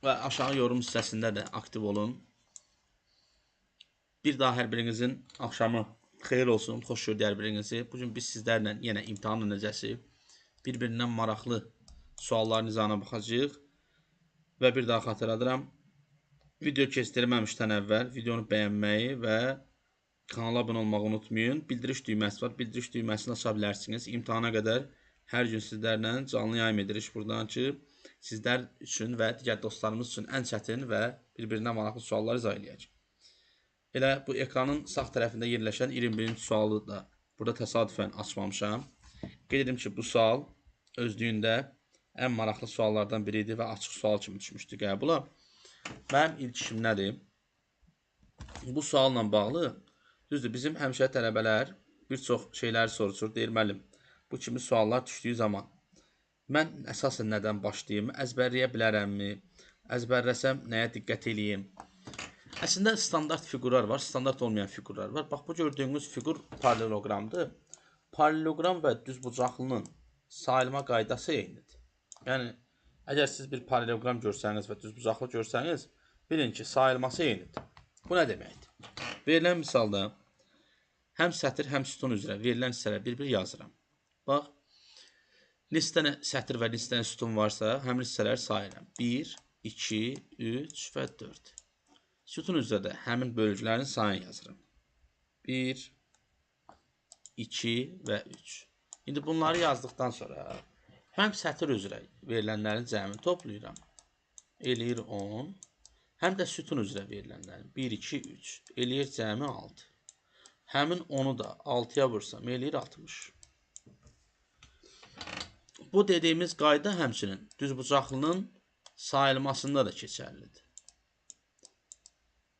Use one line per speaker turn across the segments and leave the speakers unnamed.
Və aşağı yorum hissəsində də aktiv olun. Bir daha hər birinizin axşamı xeyir olsun, xoş gördük hər birinizi. Bugün biz sizlərlə yenə imtahan necəsi bir-birindən maraqlı sualların izahına baxacağıq. Və bir daha xatırladıram, video keçdirməmişdən əvvəl videonu bəyənməyi və kanala abunə olmağı unutmayın. Bildiriş düyməsi var, bildiriş düyməsini aça bilərsiniz. İmtahana qədər hər gün sizlərlə canlı yayım edirik buradan ki, sizlər üçün və digər dostlarımız üçün ən çətin və bir-birindən maraqlı sualları izah eləyək. Elə bu ekranın sağ tərəfində yerləşən 21-ci sualı da burada təsadüfən açmamışam. Qeyd edim ki, bu sual özlüyündə ən maraqlı suallardan biri idi və açıq sual kimi düşmüşdü qəbula. Mənim ilk işim nədir? Bu sualla bağlı, düzdür, bizim həmişə tələbələr bir çox şeyləri soruşur. Deyir, müəllim, bu kimi suallar düşdüyü zaman mən əsasən nədən başlayayım? Əzbərləyə bilərəmmi? Əzbərləsəm nəyə diqqət eləyim? Əslində standart fiqurlar var, standart olmayan fiqurlar var. Bax, bu gördüyünüz fiqur paraleloqramdır. Paraleloqram və düzbucaqlının sayılma qaydası eynidir. Yəni, əgər siz bir paraleloqram görsəniz və düzbucaqlı görsəniz, bilin ki, sayılması eynidir. Bu nə deməkdir? Verilən misalda həm sətir, həm sütun üzrə verilən hissələr bir-bir yazıram. Bax, neçə dənə sətir və neçə dənə sütun varsa, həmin hissələri sayıram. 1, 2, 3 və 4. Sütun üzrə də həmin bölgülərin sayını yazıram. 1, 2 və 3. İndi bunları yazdıqdan sonra həm sətir üzrə verilənlərin cəmini toplayıram. Eləyir 10. Həm də sütun üzrə verilənlərin 1, 2, 3. Eləyir cəmi 6. Həmin 10-u da 6-ya vursam eləyir 60. Bu dediyimiz qayda həmçinin düzbucaqlının sayılmasında da keçərlidir.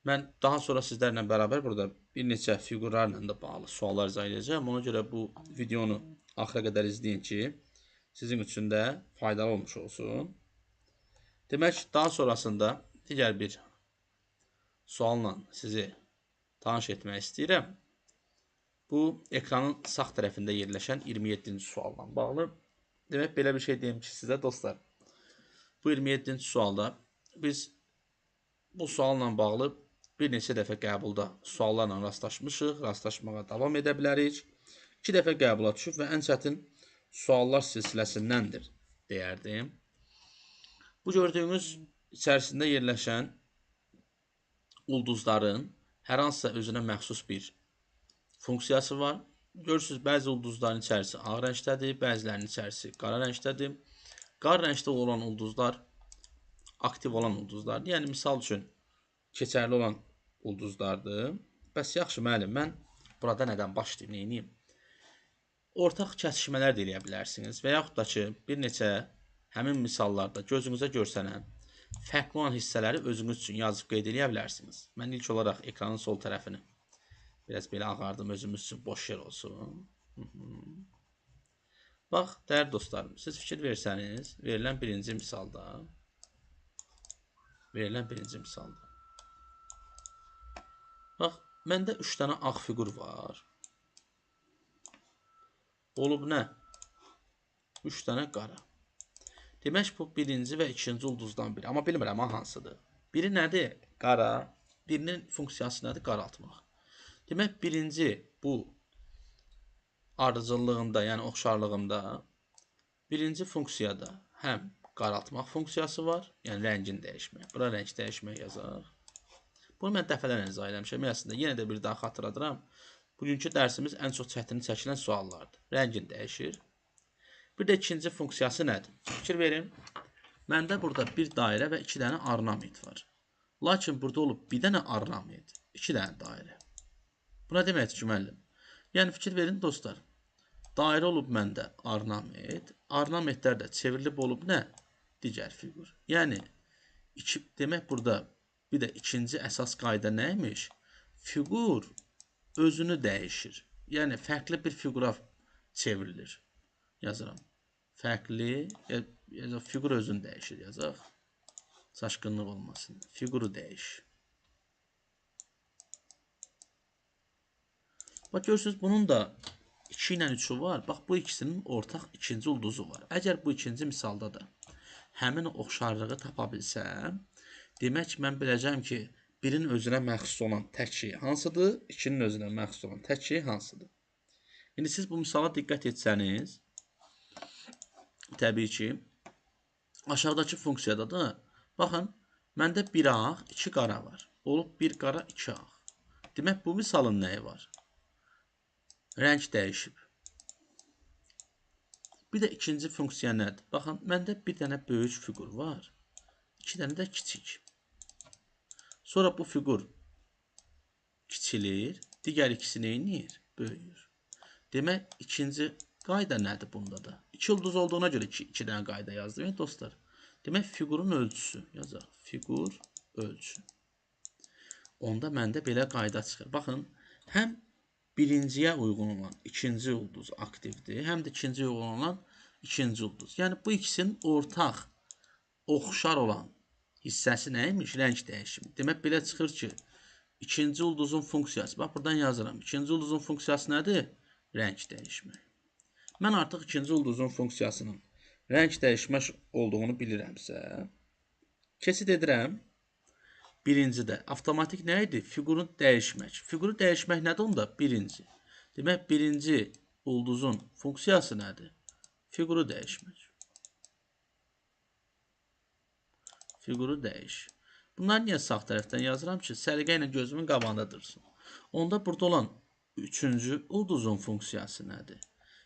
Mən daha sonra sizlərlə bərabər burada bir neçə fiqurlarla da bağlı suallar izah edəcəyəm. Ona görə bu videonu axıra qədər izləyin ki, sizin üçün də faydalı olmuş olsun. Demək, daha sonrasında digər bir sualla sizi tanış etmək istəyirəm. Bu, ekranın sağ tərəfində yerləşən 27-ci sualla bağlı. Demək, belə bir şey deyim ki, sizə dostlar, bu 27-ci sualda biz bu sualla bağlı bir neçə dəfə qəbulda suallarla rastlaşmışıq, rastlaşmağa davam edə bilərik. 2 dəfə qəbula düşüb və ən çətin suallar silsiləsindəndir deyərdim. Bu gördüyünüz içərisində yerləşən ulduzların hər hansısa özünə məxsus bir funksiyası var. Görürsünüz, bəzi ulduzların içərisi ağ rəngdədir, bəzilərinin içərisi qara rəngdədir. Qara rəngdə olan ulduzlar aktiv olan ulduzlardır. Yəni, misal üçün, keçərli olan ulduzlardır. Bəs yaxşı, müəllim, mən burada nədən başlayayım, neyniyim? Ortaq kəsişmələr də eləyə bilərsiniz və yaxud da ki, bir neçə həmin misallarda gözünüzə görsənən fərqli olan hissələri özünüz üçün yazıb qeyd eləyə bilərsiniz. Mən ilk olaraq ekranın sol tərəfini biraz belə ağardım, özümüz üçün boş yer olsun. Bax, dəyərli dostlarım, siz fikir versəniz, verilən birinci misalda bax, məndə 3 dənə ağ fiqur var. Olub nə? 3 dənə qara. Demək, bu birinci və ikinci ulduzdan biri. Amma bilmirəm, hansıdır. Biri nədir? Qara. Birinin funksiyası nədir? Qaraltmaq. Demək, birinci bu ardıcıllığında, yəni oxşarlığında birinci funksiyada həm qaraltmaq funksiyası var, yəni rəngin dəyişmək. Bura rəng dəyişmək yazaq. Bunu mən dəfələrlə izah eləmişəm. Əslində, yenə də bir daha xatırladıram. Bugünkü dərsimiz ən çox çətin çəkilən suallardır. Rəngin dəyişir. Bir də ikinci funksiyası nədir? Fikir verin. Məndə burada bir dairə və 2 dənə ornament var. Lakin burada olub bir dənə ornament, 2 dənə dairə. Bu nə deməkdir ki, müəllim? Yəni, fikir verin dostlar. Dairə olub məndə ornament. Ornamentlər də çevrilib olub nə? Digər fiqur. Yəni, demək burada bir də ikinci əsas qayda nə imiş? Fiqur özünü dəyişir. Yəni, fərqli bir fiqura çevrilir. Yazıram. Fərqli, fiqur özünü dəyişir yazaq. Çaşqınlıq olmasın. Fiquru dəyişir. Bax, görürsünüz, bunun da 2 ilə 3-ü var. Bax, bu ikisinin ortaq ikinci ulduzu var. Əgər bu ikinci misalda da həmin oxşarlığı tapa bilsəm, Demək ki, mən biləcəm ki, birin özünə məxsus olan tək şey hansıdır, ikinin özünə məxsus olan tək şey hansıdır. İndi siz bu misala diqqət etsəniz, təbii ki, aşağıdakı funksiyada da, baxın, məndə bir ağ, 2 qara var. Olub 1 qara, 2 ağ. Demək, bu misalın nəyi var? Rəng dəyişib. Bir də ikinci funksiya nədir? Baxın, məndə bir dənə böyük fiqur var, 2 dənə də kiçik. Sonra bu fiqur kiçilir, digər ikisi nə edir? Böyüyür. Demək, ikinci qayda nədir bunda da? 2 ulduz olduğuna görə 2 dənə qayda yazdım, dostlar. Demək, fiqurun ölçüsü yazaq. Fiqur ölçü. Onda məndə belə qayda çıxır. Baxın, həm birinciyə uyğun olan ikinci ulduz aktivdir, həm də ikinciyə uyğun olan ikinci ulduz. Yəni, bu ikisinin ortaq, oxşar olan hissəsi nə imiş? Rəng dəyişimi. Demək, belə çıxır ki, ikinci ulduzun funksiyası, bax, buradan yazıram. İkinci ulduzun funksiyası nədir? Rəng dəyişmək. Mən artıq ikinci ulduzun funksiyasının rəng dəyişmək olduğunu bilirəmsə, keçid edirəm. Birinci də avtomatik nə idi? Fiquru dəyişmək. Fiquru dəyişmək nədir onda? Birinci. Demək, birinci ulduzun funksiyası nədir? Fiquru dəyişmək. Fiquru dəyiş. Bunları niyə sağ tərəfdən yazıram ki, səliqə ilə gözümün qabağında dursun. Onda burada olan üçüncü ulduzun funksiyası nədir?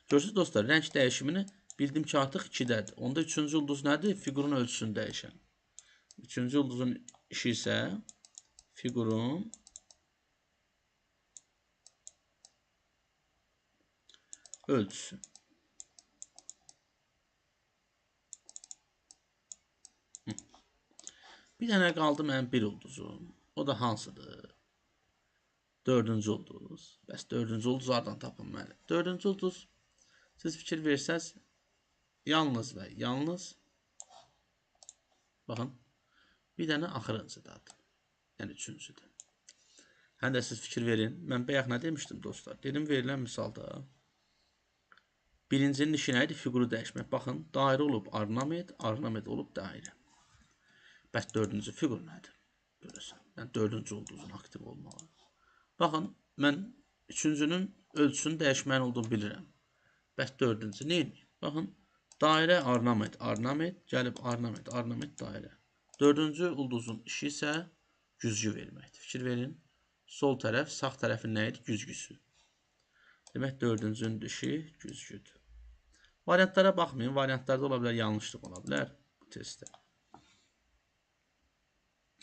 Görürsünüz dostlar, rəng dəyişimini bildim ki, artıq 2-dədir. Onda üçüncü ulduz nədir? Fiqurun ölçüsünü dəyişən. Üçüncü ulduzun işi isə fiqurun ölçüsü. Bir dənə qaldı mənim bir ulduzum. O da hansıdır? Dördüncü ulduz. Bəs dördüncü ulduz hardan tapın mənim? Dördüncü ulduz, siz fikir versəz, yalnız və yalnız, baxın, bir dənə axırıncıdadır. Yəni, üçüncüdür. Həm də siz fikir verin. Mən bayaq nə demişdim, dostlar? Dedim, verilən misalda birincinin işi nə idi? Fiquru dəyişmək. Baxın, dairə olub ornament, ornament olub dairə. Bəs dördüncü fiqur nədir? Görəsən. Yəni, dördüncü ulduzun aktiv olmalı. Baxın, mən üçüncünün ölçüsünü dəyişməyin olduğunu bilirəm. Bəs dördüncü nə edir? Baxın, dairə, ornament, ornament, gəlib ornament, ornament, dairə. Dördüncü ulduzun işi isə güzgü verməkdir. Fikir verin, sol tərəf, sağ tərəfin nə idi? Güzgüsü. Demək, dördüncünün işi güzgüdür. Variantlara baxmayın. Variantlarda ola bilər, yanlışlıq ola bilər bu testdə.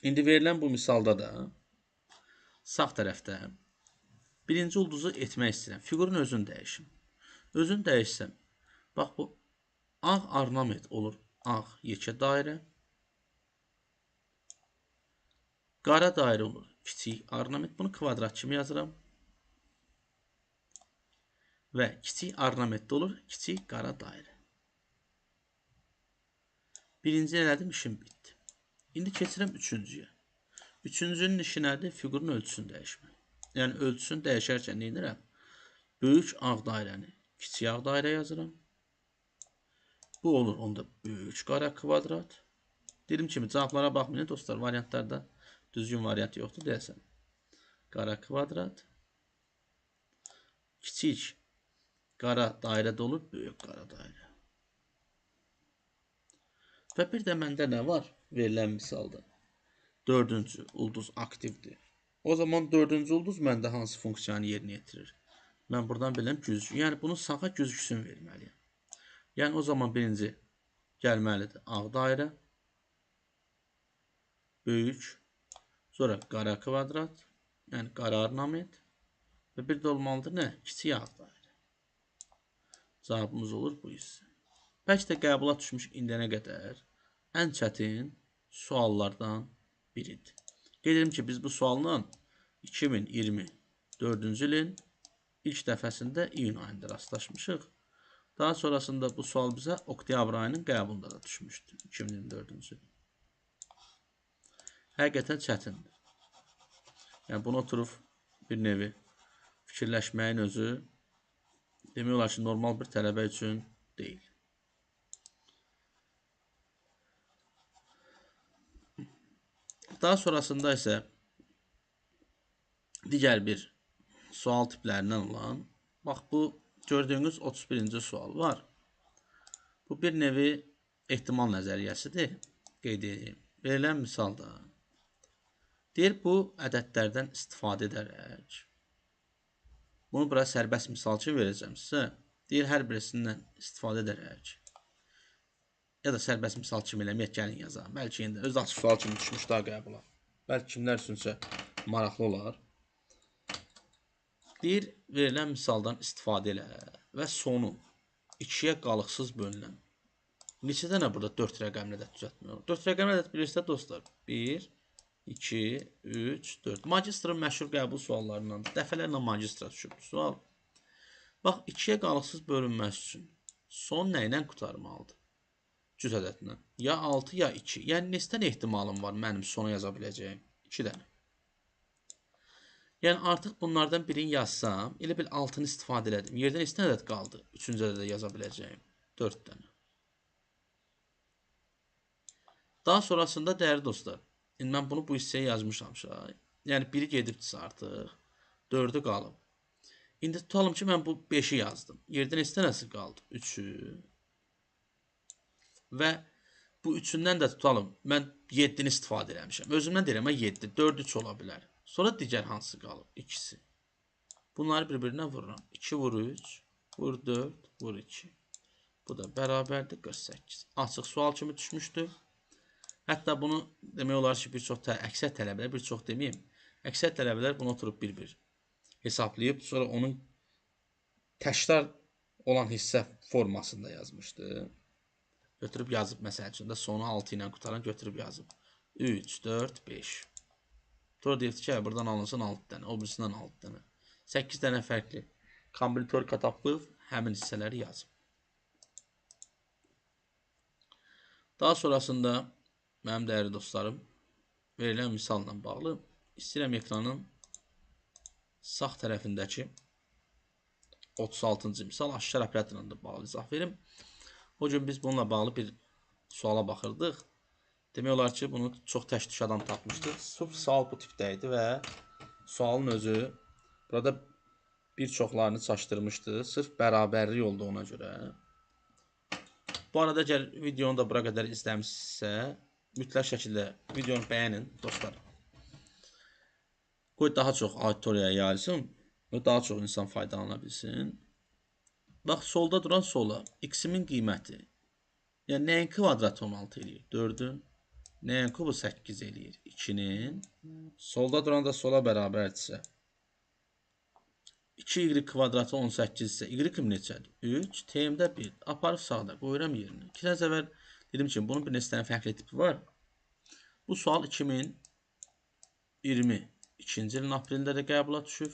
İndi verilən bu misalda da sağ tərəfdə birinci ulduzu etmək istəyirəm. Fiqurun özünü dəyişim. Özünü dəyişsəm, bax bu ağ ornament olur. Ağ yekə dairə. Qara dairə olur. Kiçik ornament. Bunu kvadrat kimi yazıram. Və kiçik ornament olur. Kiçik qara dairə. Birinci elədim, işim bitdi. İndi keçirəm üçüncüyə. Üçüncünün işi nədir? Fiqurun ölçüsünü dəyişmək. Yəni, ölçüsünü dəyişərkən nə edirəm? Böyük ağ dairəni kiçik ağ dairə yazıram. Bu olur onda böyük qara kvadrat. Dediyim kimi, cavablara baxmayın dostlar. Variantlarda düzgün variant yoxdur deyəsən. Qara kvadrat. Kiçik qara dairə də olur, böyük qara dairə. Və bir də məndə nə var verilən misalda? Dördüncü ulduz aktivdir. O zaman dördüncü ulduz məndə hansı funksiyanı yerinə yetirir? Mən buradan bilirəm güzgü. Yəni, bunun sağa güzgüsünü verməliyəm. Yəni, o zaman birinci gəlməlidir ağ dairə, böyük, sonra qara kvadrat, yəni qara ornament və bir də olmalıdır nə? Kiçik ağ dairə. Cavabımız olur bu hissə. Bəlkə də qəbula düşmüş indiyənə qədər ən çətin suallardan biridir. Qeyd edirəm ki, biz bu sualla 2024-cü ilin ilk dəfəsində iyun ayında rastlaşmışıq. Daha sonrasında bu sual bizə oktyabr ayının qəbulunda da düşmüşdü. 2024-cü il. Həqiqətən çətindir. Yəni, bunu oturub bir nevi fikirləşməyin özü demək olar ki, normal bir tələbə üçün deyil. Daha sonrasında isə digər bir sual tiplərindən olan, bax bu gördüyünüz 31-ci sual var. Bu bir nevi ehtimal nəzəriyyəsidir. Qeyd edeyim. Verilən misalda deyir, bu ədədlərdən istifadə edərək, bunu bura sərbəst misal kimi verəcəm sizə. Deyir, hər birisindən istifadə edərək ya da sərbəst misal kimi eləməyək, gəlin yazaq. Bəlkə indi öz açıq sual kimi düşmüş daha qəbula. Bəlkə kimlər üçünsə maraqlı olar. Deyir, verilən misaldan istifadə elə və sonu 2-yə qalıqsız bölünən. Neçə dənə burada 4 rəqəmli ədəd düzəltmək olur? 4 rəqəmli ədəd bilirsə dostlar, 1, 2, 3, 4. Magistrın məşhur qəbul suallarındandır. Dəfələrlə magistra düşübdür sual. Bax, 2-yə qalıqsız bölünməsi üçün son nə ilə qurtarmalıdır? Cüt ədədlə. Ya 6, ya 2. Yəni, neçə dənə ehtimalım var mənim sona yaza biləcəyim? 2 dənə. Yəni, artıq bunlardan birini yazsam, elə bil 6-nı istifadə elədim. Yerdə neçə dənə ədəd qaldı? 3-cü ədədə yaza biləcəyim. 4 dənə. Daha sonrasında, dəyərli dostlar, indi mən bunu bu hissəyə yazmışam. Yəni, biri gedibdirsə artıq, 4-ü qalıb. İndi tutalım ki, mən bu 5-i yazdım. Yerdə neçə dənəsi qaldı? 3-ü. Və bu 3-ündən də tutalım, mən 7-ni istifadə eləmişəm. Özümdən deyirəm, 7, 4, 3 ola bilər. Sonra digər hansı qalıb? İkisi. Bunları bir-birinə vururam. 2 vur 3, vur 4, vur 2. Bu da bərabərdir 48. Açıq sual kimi düşmüşdü. Hətta bunu demək olar ki, bir çox, əksər tələbələr, bir çox deməyim, əksər tələbələr bunu oturub bir-bir hesablayıb, sonra onun təkrar olan hissə formasında yazmışdı. Götürüb yazıb, məsəl üçün də sonu 6 ilə qutaran götürüb yazıb. 3, 4, 5. Sonra deyirdi ki, buradan alınsın 6 dənə, o birisindən 6 dənə. 8 dənə fərqli kombinatorika tapıb həmin hissələri yazıb. Daha sonrasında mənim dəyərli dostlarım, verilən misalla bağlı istəyirəm ekranın sağ tərəfindəki 36-cı misal aşkar operatorla da bağlı izah verim. O gün biz bununla bağlı bir suala baxırdıq. Demək olar ki, bunu çox təşdiş adam tapmışdı. Sırf sual bu tipdə idi və sualın özü burada bir çoxlarını çaşdırmışdı. Sırf bərabərlik olduğuna görə. Bu arada əgər videonu da bura qədər izləmişsə, mütləq şəkildə videonu bəyənin dostlar. Qoy daha çox auditoriyaya yayılsın və daha çox insan faydalana bilsin. Bax, solda duran sola x-imin qiyməti. Yəni, nəyin kvadratı 16 eləyir? 4-ün. Nəyin kubu 8 eləyir? 2-nin. Solda duran da sola bərabərdirsə. 2y kvadratı 18 isə y-im neçədir? 3. T-imdə 1. Aparıb sağda qoyuram yerinə. Keçən səfər dedim ki, bunun bir neçə dənə fərqli tipi var. Bu sual 2022-ci ilin aprelində də qəbula düşüb.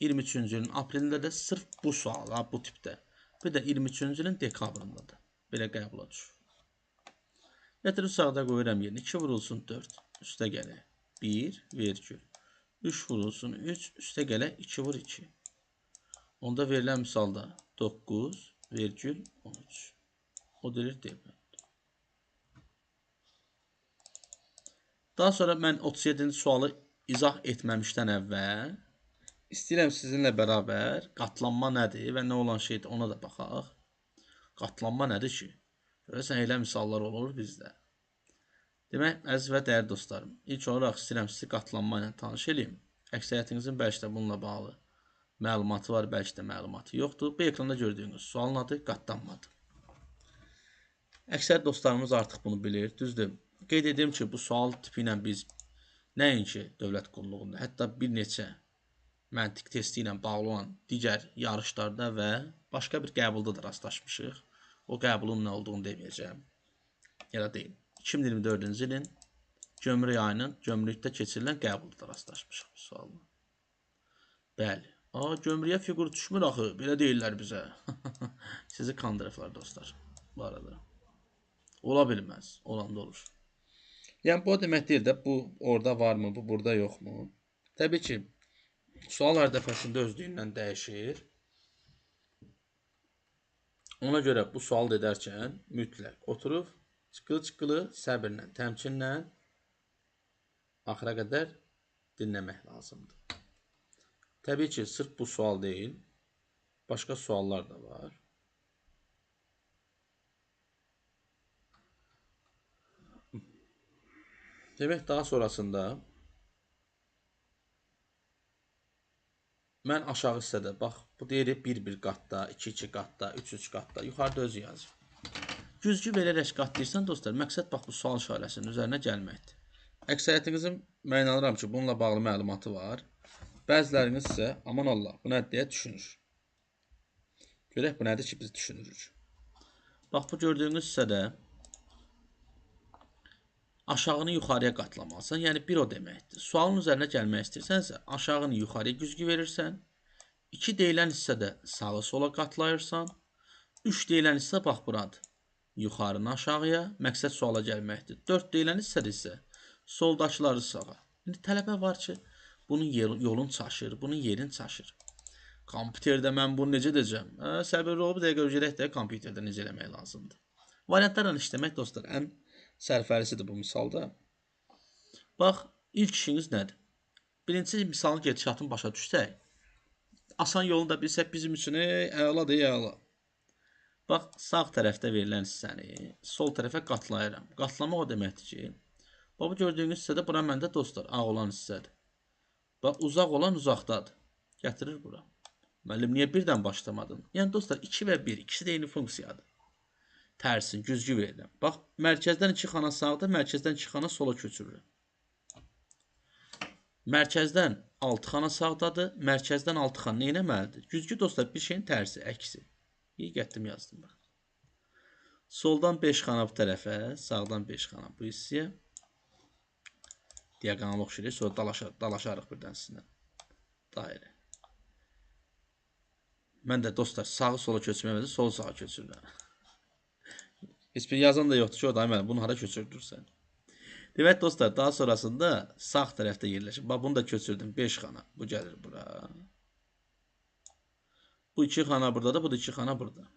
23-cü ilin aprelində də sırf bu sual, ha, bu tipdə. Bir də 23-cü ilin dekabrında da belə qəbula düşür. Gətirib sağda qoyuram yerinə. 2 vurulsun 4, üstə gələ 1, vergül. 3 vurulsun 3, üstə gələ 2 vur 2. Onda verilən misalda 9, vergül 13. O deyilir D. Daha sonra mən 37-ci sualı izah etməmişdən əvvəl istəyirəm sizinlə bərabər qatlanma nədir və nə olan şeydir ona da baxaq. Qatlanma nədir ki? Görəsən elə misallar olur bizdə. Demək, əziz və dəyərli dostlarım, ilk olaraq istəyirəm sizi qatlanma ilə tanış eləyim. Əksəriyyətinizin bəlkə də bununla bağlı məlumatı var, bəlkə də məlumatı yoxdur. Bu ekranda gördüyünüz sualın adı qatlanmadır. Əksər dostlarımız artıq bunu bilir, düzdür. Qeyd edim ki, bu sual tipi ilə biz nəinki dövlət qulluğunda, hətta bir neçə məntiq testi ilə bağlı olan digər yarışlarda və başqa bir qəbulda da rastlaşmışıq. O qəbulun nə olduğunu deməyəcəyəm. Ya da deyim. 2024-cü ilin gömrük ayının gömrükdə keçirilən qəbulda da rastlaşmışıq bu sualla. Bəli. Aa, gömrüyə fiqur düşmür axı. Belə deyirlər bizə. Sizi kandırıblar dostlar. Bu arada. Ola bilməz. Olanda olur. Yəni, bu o demək deyil də, bu orada varmı, bu burada yoxmu? Təbii ki, sual hər dəfəsində özlüyündən dəyişir. Ona görə bu sualı da edərkən mütləq oturub, çıqılı-çıqılı, səbirlə, təmkinlə Axıra qədər dinləmək lazımdır. Təbii ki, sırf bu sual deyil, başqa suallar da var. Demək, daha sonrasında mən aşağı hissədə, bax, bu deyirik 1-1 qatda, 2-2 qatda, 3-3 qatda, yuxarıda özü yazır. Güzgü verərək qatlayırsan, dostlar, məqsəd bax bu sual işarəsinin üzərinə gəlməkdir. Əksəriyyətinizin, mən inanıram ki, bununla bağlı məlumatı var. Bəziləriniz isə, aman Allah, bu nədir deyə düşünür. Görək, bu nədir ki, biz düşünürük. Bax, bu gördüyünüz hissədə aşağını yuxarıya qatlamalısan, yəni bir o deməkdir. Sualın üzərinə gəlmək istəyirsənsə, aşağını yuxarıya güzgü verirsən, 2 deyilən hissədə sağı sola qatlayırsan, 3 deyilən hissə bax buradır. Yuxarını aşağıya, məqsəd suala gəlməkdir. 4 deyilən hissədə isə soldakıları sağa. İndi tələbə var ki, bunun yolun çaşır, bunun yerin çaşır. Kompüterdə mən bunu necə edəcəm? Səbirli olub, dəqiqə görək də kompüterdə necə eləmək lazımdır. Variantlarla işləmək, dostlar, ən sərfəlisidir bu misalda. Bax, ilk işiniz nədir? Birincisi, misalın gedişatını başa düşsək, asan yolunu da bilsək bizim üçün əladır, əla. Bax, sağ tərəfdə verilən hissəni sol tərəfə qatlayıram. Qatlamaq o deməkdir ki, bax, bu gördüyünüz hissədə bura məndə, dostlar, ağ olan hissədir. Bax, uzaq olan uzaqdadır. Gətirir bura. Müəllim, niyə birdən başlamadın? Yəni, dostlar, 2 və 1, ikisi də eyni funksiyadır. Tərsin, güzgü verirəm. Bax, mərkəzdən 2 xana sağda, mərkəzdən 2 xana sola köçürürəm. Mərkəzdən 6 xana sağdadır, mərkəzdən 6 xana nə eləməlidir? Güzgü, dostlar, bir şeyin tərsi, əksi. İyi, gətdim, yazdım, bax. Soldan 5 xana bu tərəfə, sağdan 5 xana bu hissəyə. Diaqonal oxşayır, sonra dalaşarıq birdən sizinlə. Dairə. Mən də, dostlar, sağı sola köçürməmədə, sol sağa köçürürəm. Heç bir yazan da yoxdur ki, o da müəllim, bunu hara köçürdürsən? Demək, dostlar, daha sonrasında sağ tərəfdə yerləşir. Bax, bunu da köçürdüm, 5 xana. Bu gəlir bura. Bu 2 xana buradadır, bu da 2 xana burada.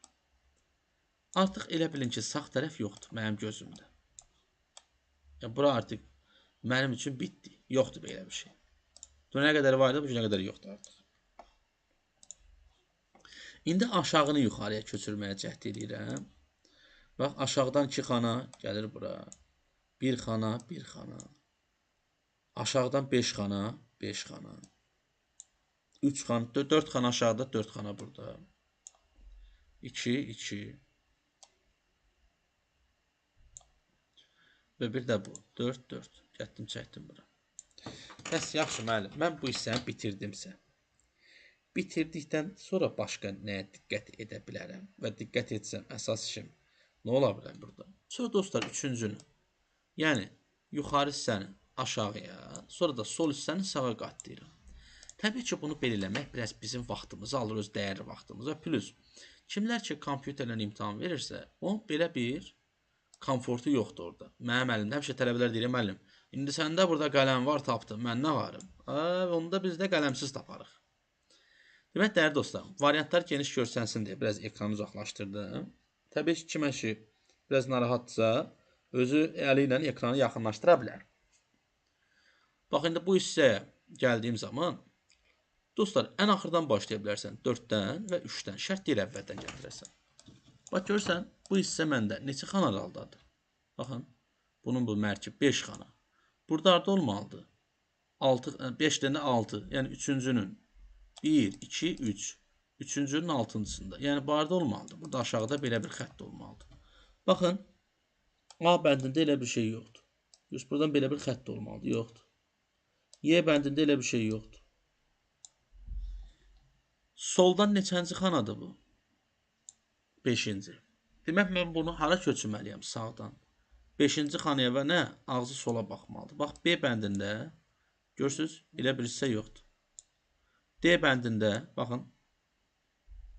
Artıq elə bilin ki, sağ tərəf yoxdur mənim gözümdə. Yəni, bura artıq mənim üçün bitdi. Yoxdur belə bir şey. Dünə qədər var idi, bu günə qədər yoxdur artıq. İndi aşağını yuxarıya köçürməyə cəhd edirəm. Bax, aşağıdan 2 xana gəlir bura. 1 xana, 1 xana. Aşağıdan 5 xana, 5 xana. 3 xana, 4 xana aşağıda, 4 xana burada. 2, 2. Və bir də bu. 4, 4. Gətdim, çəkdim bura. Bəs, yaxşı, müəllim, mən bu hissəni bitirdimsə. Bitirdikdən sonra başqa nəyə diqqət edə bilərəm? Və diqqət etsəm, əsas işim nə ola bilər burada? Sonra, dostlar, üçüncünü, yəni yuxarı hissəni aşağıya, sonra da sol hissəni sağa qatlayıram. Təbii ki, bunu belə eləmək biraz bizim vaxtımızı alır, öz dəyərli vaxtımıza. Plus, kimlər ki, kompüterlə imtahan verirsə, onun belə bir komfortu yoxdur orada. Mənim əlimdə həmişə tələbələr deyir, müəllim, indi səndə burada qələm var, tapdım, mən nə varım? Onu da biz də qələmsiz taparıq. Demək, dəyərli dostlarım, variantlar geniş görsənsin deyə biraz ekranı uzaqlaşdırdım. Təbii ki, kimə ki, biraz narahatdırsa, özü əli ilə ekranı yaxınlaşdıra bilər. Bax, indi bu hissəyə gəldiyim zaman, dostlar, ən axırdan başlaya bilərsən, 4-dən və 3-dən, şərt deyil əvvəldən gətirərsən. Bax, görürsən, bu hissə məndə neçə xana araldadır? Baxın, bunun bu mərkib 5 xana. Burada harda olmalıdır? 6, 5 dənə 6, yəni üçüncünün 1, 2, 3. Üçüncünün altıncısında. Yəni, bu harda olmalıdır? Burada aşağıda belə bir xətt olmalıdır. Baxın, A bəndində elə bir şey yoxdur. Görürsünüz, buradan belə bir xətt olmalıdır. Yoxdur. Y bəndində elə bir şey yoxdur. Soldan neçənci xanadır bu? 5-ci. Demək, mən bunu hara köçürməliyəm? Sağdan. 5-ci xanaya və nə? Ağzı sola baxmalıdır. Bax, B bəndində, görürsünüz, elə bir hissə yoxdur. D bəndində, baxın,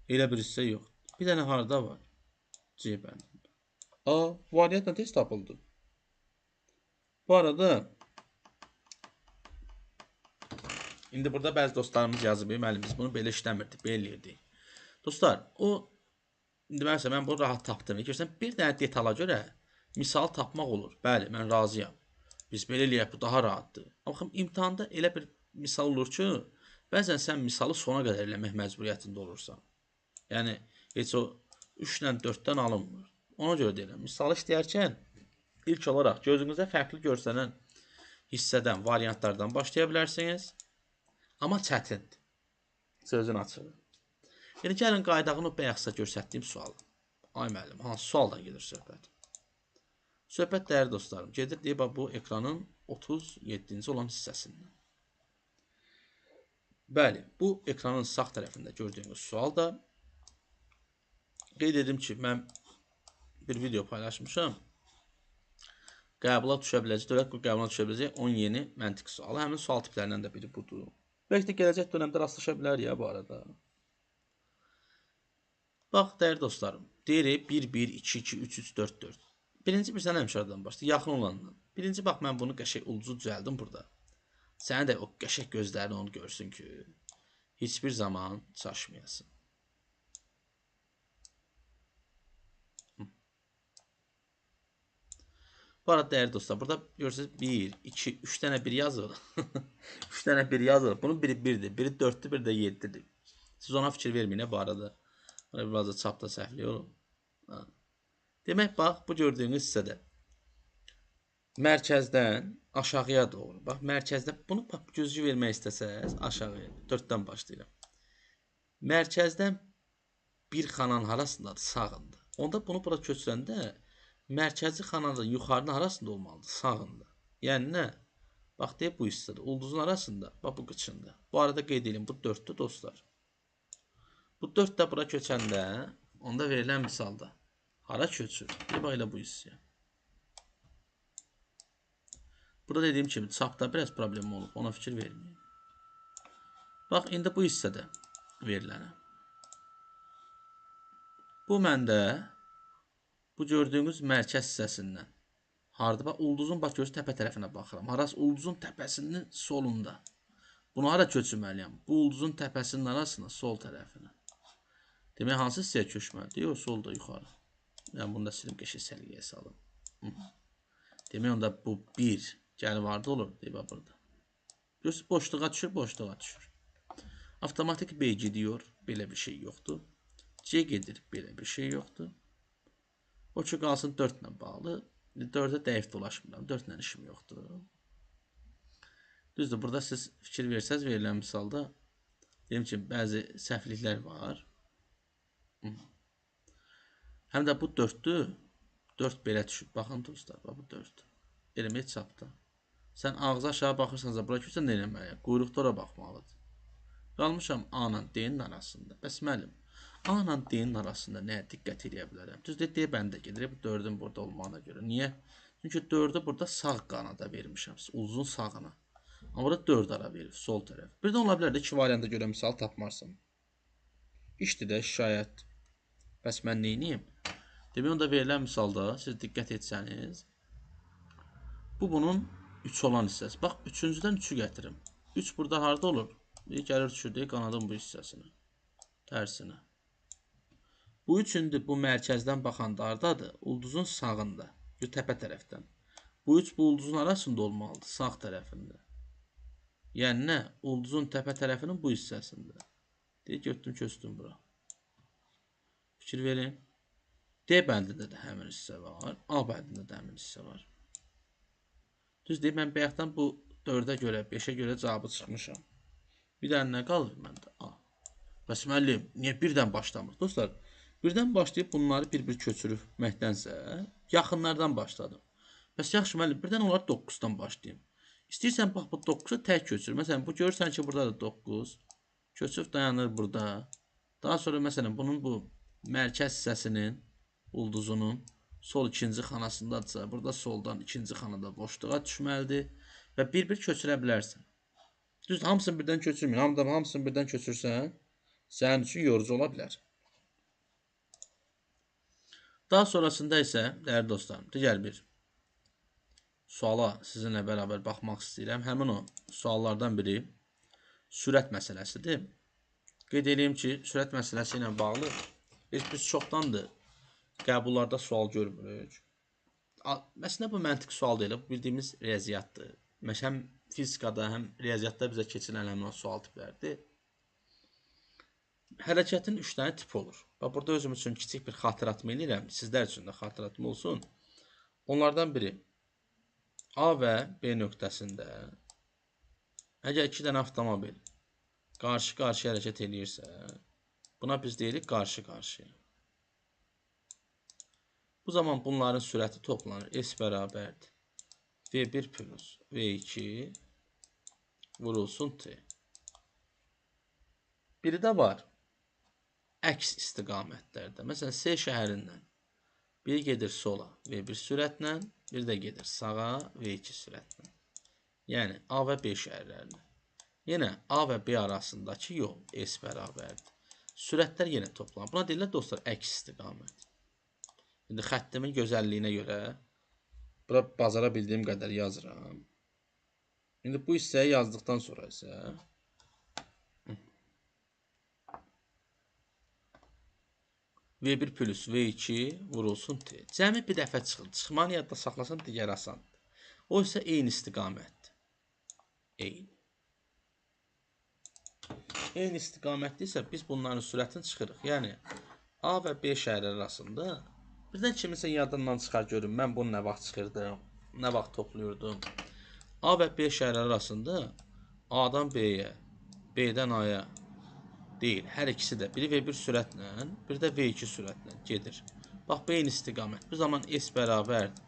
elə bir hissə yoxdur. Bir dənə harada var? C bəndində. A, variantla tez tapıldı. Bu arada, indi burada bəzi dostlarımız yazıb, müəllim, biz bunu belə işləmirdik, belə eləyirdik. Dostlar, o, indi məsələn, mən bunu rahat tapdım. Görürsən, bir dənə detala görə misal tapmaq olur. Bəli, mən razıyam. Biz belə eləyək, bu daha rahatdır. Amma imtahanda elə bir misal olur ki, bəzən sən misalı sona qədər eləmək məcburiyyətində olursan. Yəni, heç o 3 ilə 4-dən alınmır. Ona görə deyirəm, misalı işləyərkən ilk olaraq gözünüzə fərqli görsənən hissədən, variantlardan başlaya bilərsiniz. Amma çətindir. Sözün açığı. Yəni, gəlin qaydağını bayaq sizə göstərdiyim sual. Ay müəllim, hansı sualdan gedir söhbət? Söhbət dəyərli dostlarım, gedir deyib, bax, bu ekranın 37-ci olan hissəsindən. Bəli, bu ekranın sağ tərəfində gördüyünüz sual da qeyd edim ki, mən bir video paylaşmışam. Qəbula düşə biləcək, dövlət qəbuluna düşə biləcək 10 yeni məntiq sualı. Həmin sual tiplərindən də biri budur. Bəlkə də gələcək dönəmdə rastlaşa bilər ya bu arada. Bax, dəyərli dostlarım, deyirik 1, 1, 2, 2, 3, 3, 4, 4. Birinci bir sənə həmişərdən başlayır, yaxın olandan. Birinci, bax, mən bunu qəşəng ulduzu düzəldim burada. Sənə də o qəşəng gözlərini onu görsün ki, heç bir zaman çaşmayasın. Bu arada dəyərli dostlar, burada görürsünüz 1, 2, 3 dənə 1 yazılır. 3 dənə 1 yazılır. Bunun biri 1-dir, biri 4-dür, biri də 7-dir. Siz ona fikir verməyin, bu arada. Buna biraz da çapda səhvlik olub. Demək, bax, bu gördüyünüz hissədə mərkəzdən aşağıya doğru. Bax, mərkəzdə bunu bax, gözcü vermək istəsəz, aşağıya, 4-dən başlayıram. Mərkəzdən bir xananın harasındadır? Sağında. Onda bunu bura köçürəndə mərkəzi xananın yuxarının arasında olmalıdır, sağında. Yəni nə? Bax, deyib bu hissədə, ulduzun arasında, bax bu qıçında. Bu arada qeyd edeyim, bu 4-dür dostlar. Bu 4 də bura köçəndə, onda verilən misalda hara köçür? Deyib, bax, elə bu hissəyə. Burada dediyim kimi, çapda biraz problem olub, ona fikir verməyin. Bax, indi bu hissədə verilənə. Bu məndə, bu gördüyünüz mərkəz hissəsindən. Harada? Bax, ulduzun, bax, görürsünüz, təpə tərəfinə baxıram. Harası? Ulduzun təpəsinin solunda. Bunu hara köçürməliyəm? Bu ulduzun təpəsinin arasına, sol tərəfinə. Demək, hansı hissəyə köçməlidir? Yox, solda yuxarı. Yəni, bunu da silim, qəşəng səliqəyə salım. Demək, onda bu 1 gəlib harda olur? Deyib, bax, burada. Görürsünüz, boşluğa düşür, boşluğa düşür. Avtomatik B gidiyor, belə bir şey yoxdur. C gedir, belə bir şey yoxdur. O ki, qalsın 4 ilə bağlı. 4-ə dəqiq dolaşmıram, 4 ilə işim yoxdur. Düzdür, burada siz fikir versəz, verilən misalda, deyim ki, bəzi səhvliklər var. Həm də bu 4-dür, 4 belə düşüb. Baxın dostlar, bax, bu 4. Eləmək çapda. Sən ağzı aşağı baxırsansa, bura köçsən nə eləməliyəm? Quyruqda ora baxmalıdır. Qalmışam A ilə D-nin arasında. Bəs müəllim, A ilə D-nin arasında nəyə diqqət eləyə bilərəm? Düzdür, D bəndə gedir, bu 4-ün burada olmağına görə. Niyə? Çünki 4-ü burada sağ qanada vermişəm, ulduzun sağına. Amma burada 4 ara verib, sol tərəf. Bir də ola bilər də, 2 varianta görə misal tapmarsan. İşdir də, şikayət. Bəs mən neyniyim? Demək, onda verilən misalda siz diqqət etsəniz, bu bunun 3 olan hissəsi. Bax, 3-cüdən 3-ü gətirim. 3 burada harada olur? Bir gəlir düşür, deyir, qanadın bu hissəsinə. Tərsinə. Bu 3 indi bu mərkəzdən baxanda hardadır? Ulduzun sağında, təpə tərəfdən. Bu 3 bu ulduzun arasında olmalıdır, sağ tərəfində. Yəni nə? Ulduzun təpə tərəfinin bu hissəsində. Deyir, götürdüm, köçdüm bura. Fikir verin. D bəndində də həmin hissə var. A bəndində də həmin hissə var. Düz deyir, mən bayaqdan bu 4-ə görə, 5-ə görə cavabı çıxmışam. Bir dənə nə qalır məndə? A. Bəs müəllim, niyə birdən başlamır? Dostlar, birdən başlayıb bunları bir-bir köçürməkdənsə, yaxınlardan başladım. Bəs yaxşı müəllim, birdən onları 9-dan başlayayım. İstəyirsən, bax, bu 9-u tək köçür. Məsələn, bu görürsən ki, burada da 9. Köçüb dayanır burada. Daha sonra, məsələn, bunun bu mərkəz hissəsinin, ulduzunun sol ikinci xanasındadırsa, burada soldan ikinci xanada boşluğa düşməlidir və bir-bir köçürə bilərsən. Düzdür, hamısını birdən köçürmür. Hamısını birdən köçürsən, sənin üçün yorucu ola bilər. Daha sonrasında isə, dəyərli dostlarım, digər bir suala sizinlə bərabər baxmaq istəyirəm. Həmin o suallardan biri sürət məsələsidir. Qeyd edeyim ki, sürət məsələsi ilə bağlı biz çoxdandır qəbullarda sual görmürük. Əslində bu məntiq sual deyil, bu bildiyimiz riyaziyyatdır. Həm fizikada, həm riyaziyyatda bizə keçirilən həmin o sual tipləridir. Hərəkətin 3 dənə tipi olur. Bax, burada özüm üçün kiçik bir xatırlatma eləyirəm, sizlər üçün də xatırlatma olsun. Onlardan biri A və B nöqtəsində əgər 2 dənə avtomobil qarşı-qarşıya hərəkət eləyirsə, buna biz deyirik qarşı-qarşıya. Bu zaman bunların sürəti toplanır. S bərabərdir V1 plus V2 vurulsun T. Biri də var əks istiqamətlərdə. Məsələn, C şəhərindən biri gedir sola V1 sürətlə, bir də gedir sağa V2 sürətlə. Yəni, A və B şəhərlərinə. Yenə A və B arasındakı yol S bərabərdir. Sürətlər yenə toplanır. Buna deyirlər, dostlar, əks istiqamət. İndi xəttimin gözəlliyinə görə bura bacara bildiyim qədər yazıram. İndi bu hissəyi yazdıqdan sonra isə V1 plus V2 vurulsun T. Cəmi bir dəfə çıxır. Çıxmanı yadda saxlasan digər asandır. O isə eyni istiqamətdir. Eyni. Eyni istiqamətli isə biz bunların sürətini çıxırıq. Yəni A və B şəhərləri arasında birdən kiminsə yadından çıxar görün, mən bunu nə vaxt çıxırdım, nə vaxt toplayırdım. A və B şəhərləri arasında A-dan B-yə, B-dən A-ya deyil. Hər ikisi də biri V1 sürətlə, biri də V2 sürətlə gedir. Bax, B eyni istiqamət. Bu zaman S bərabərdir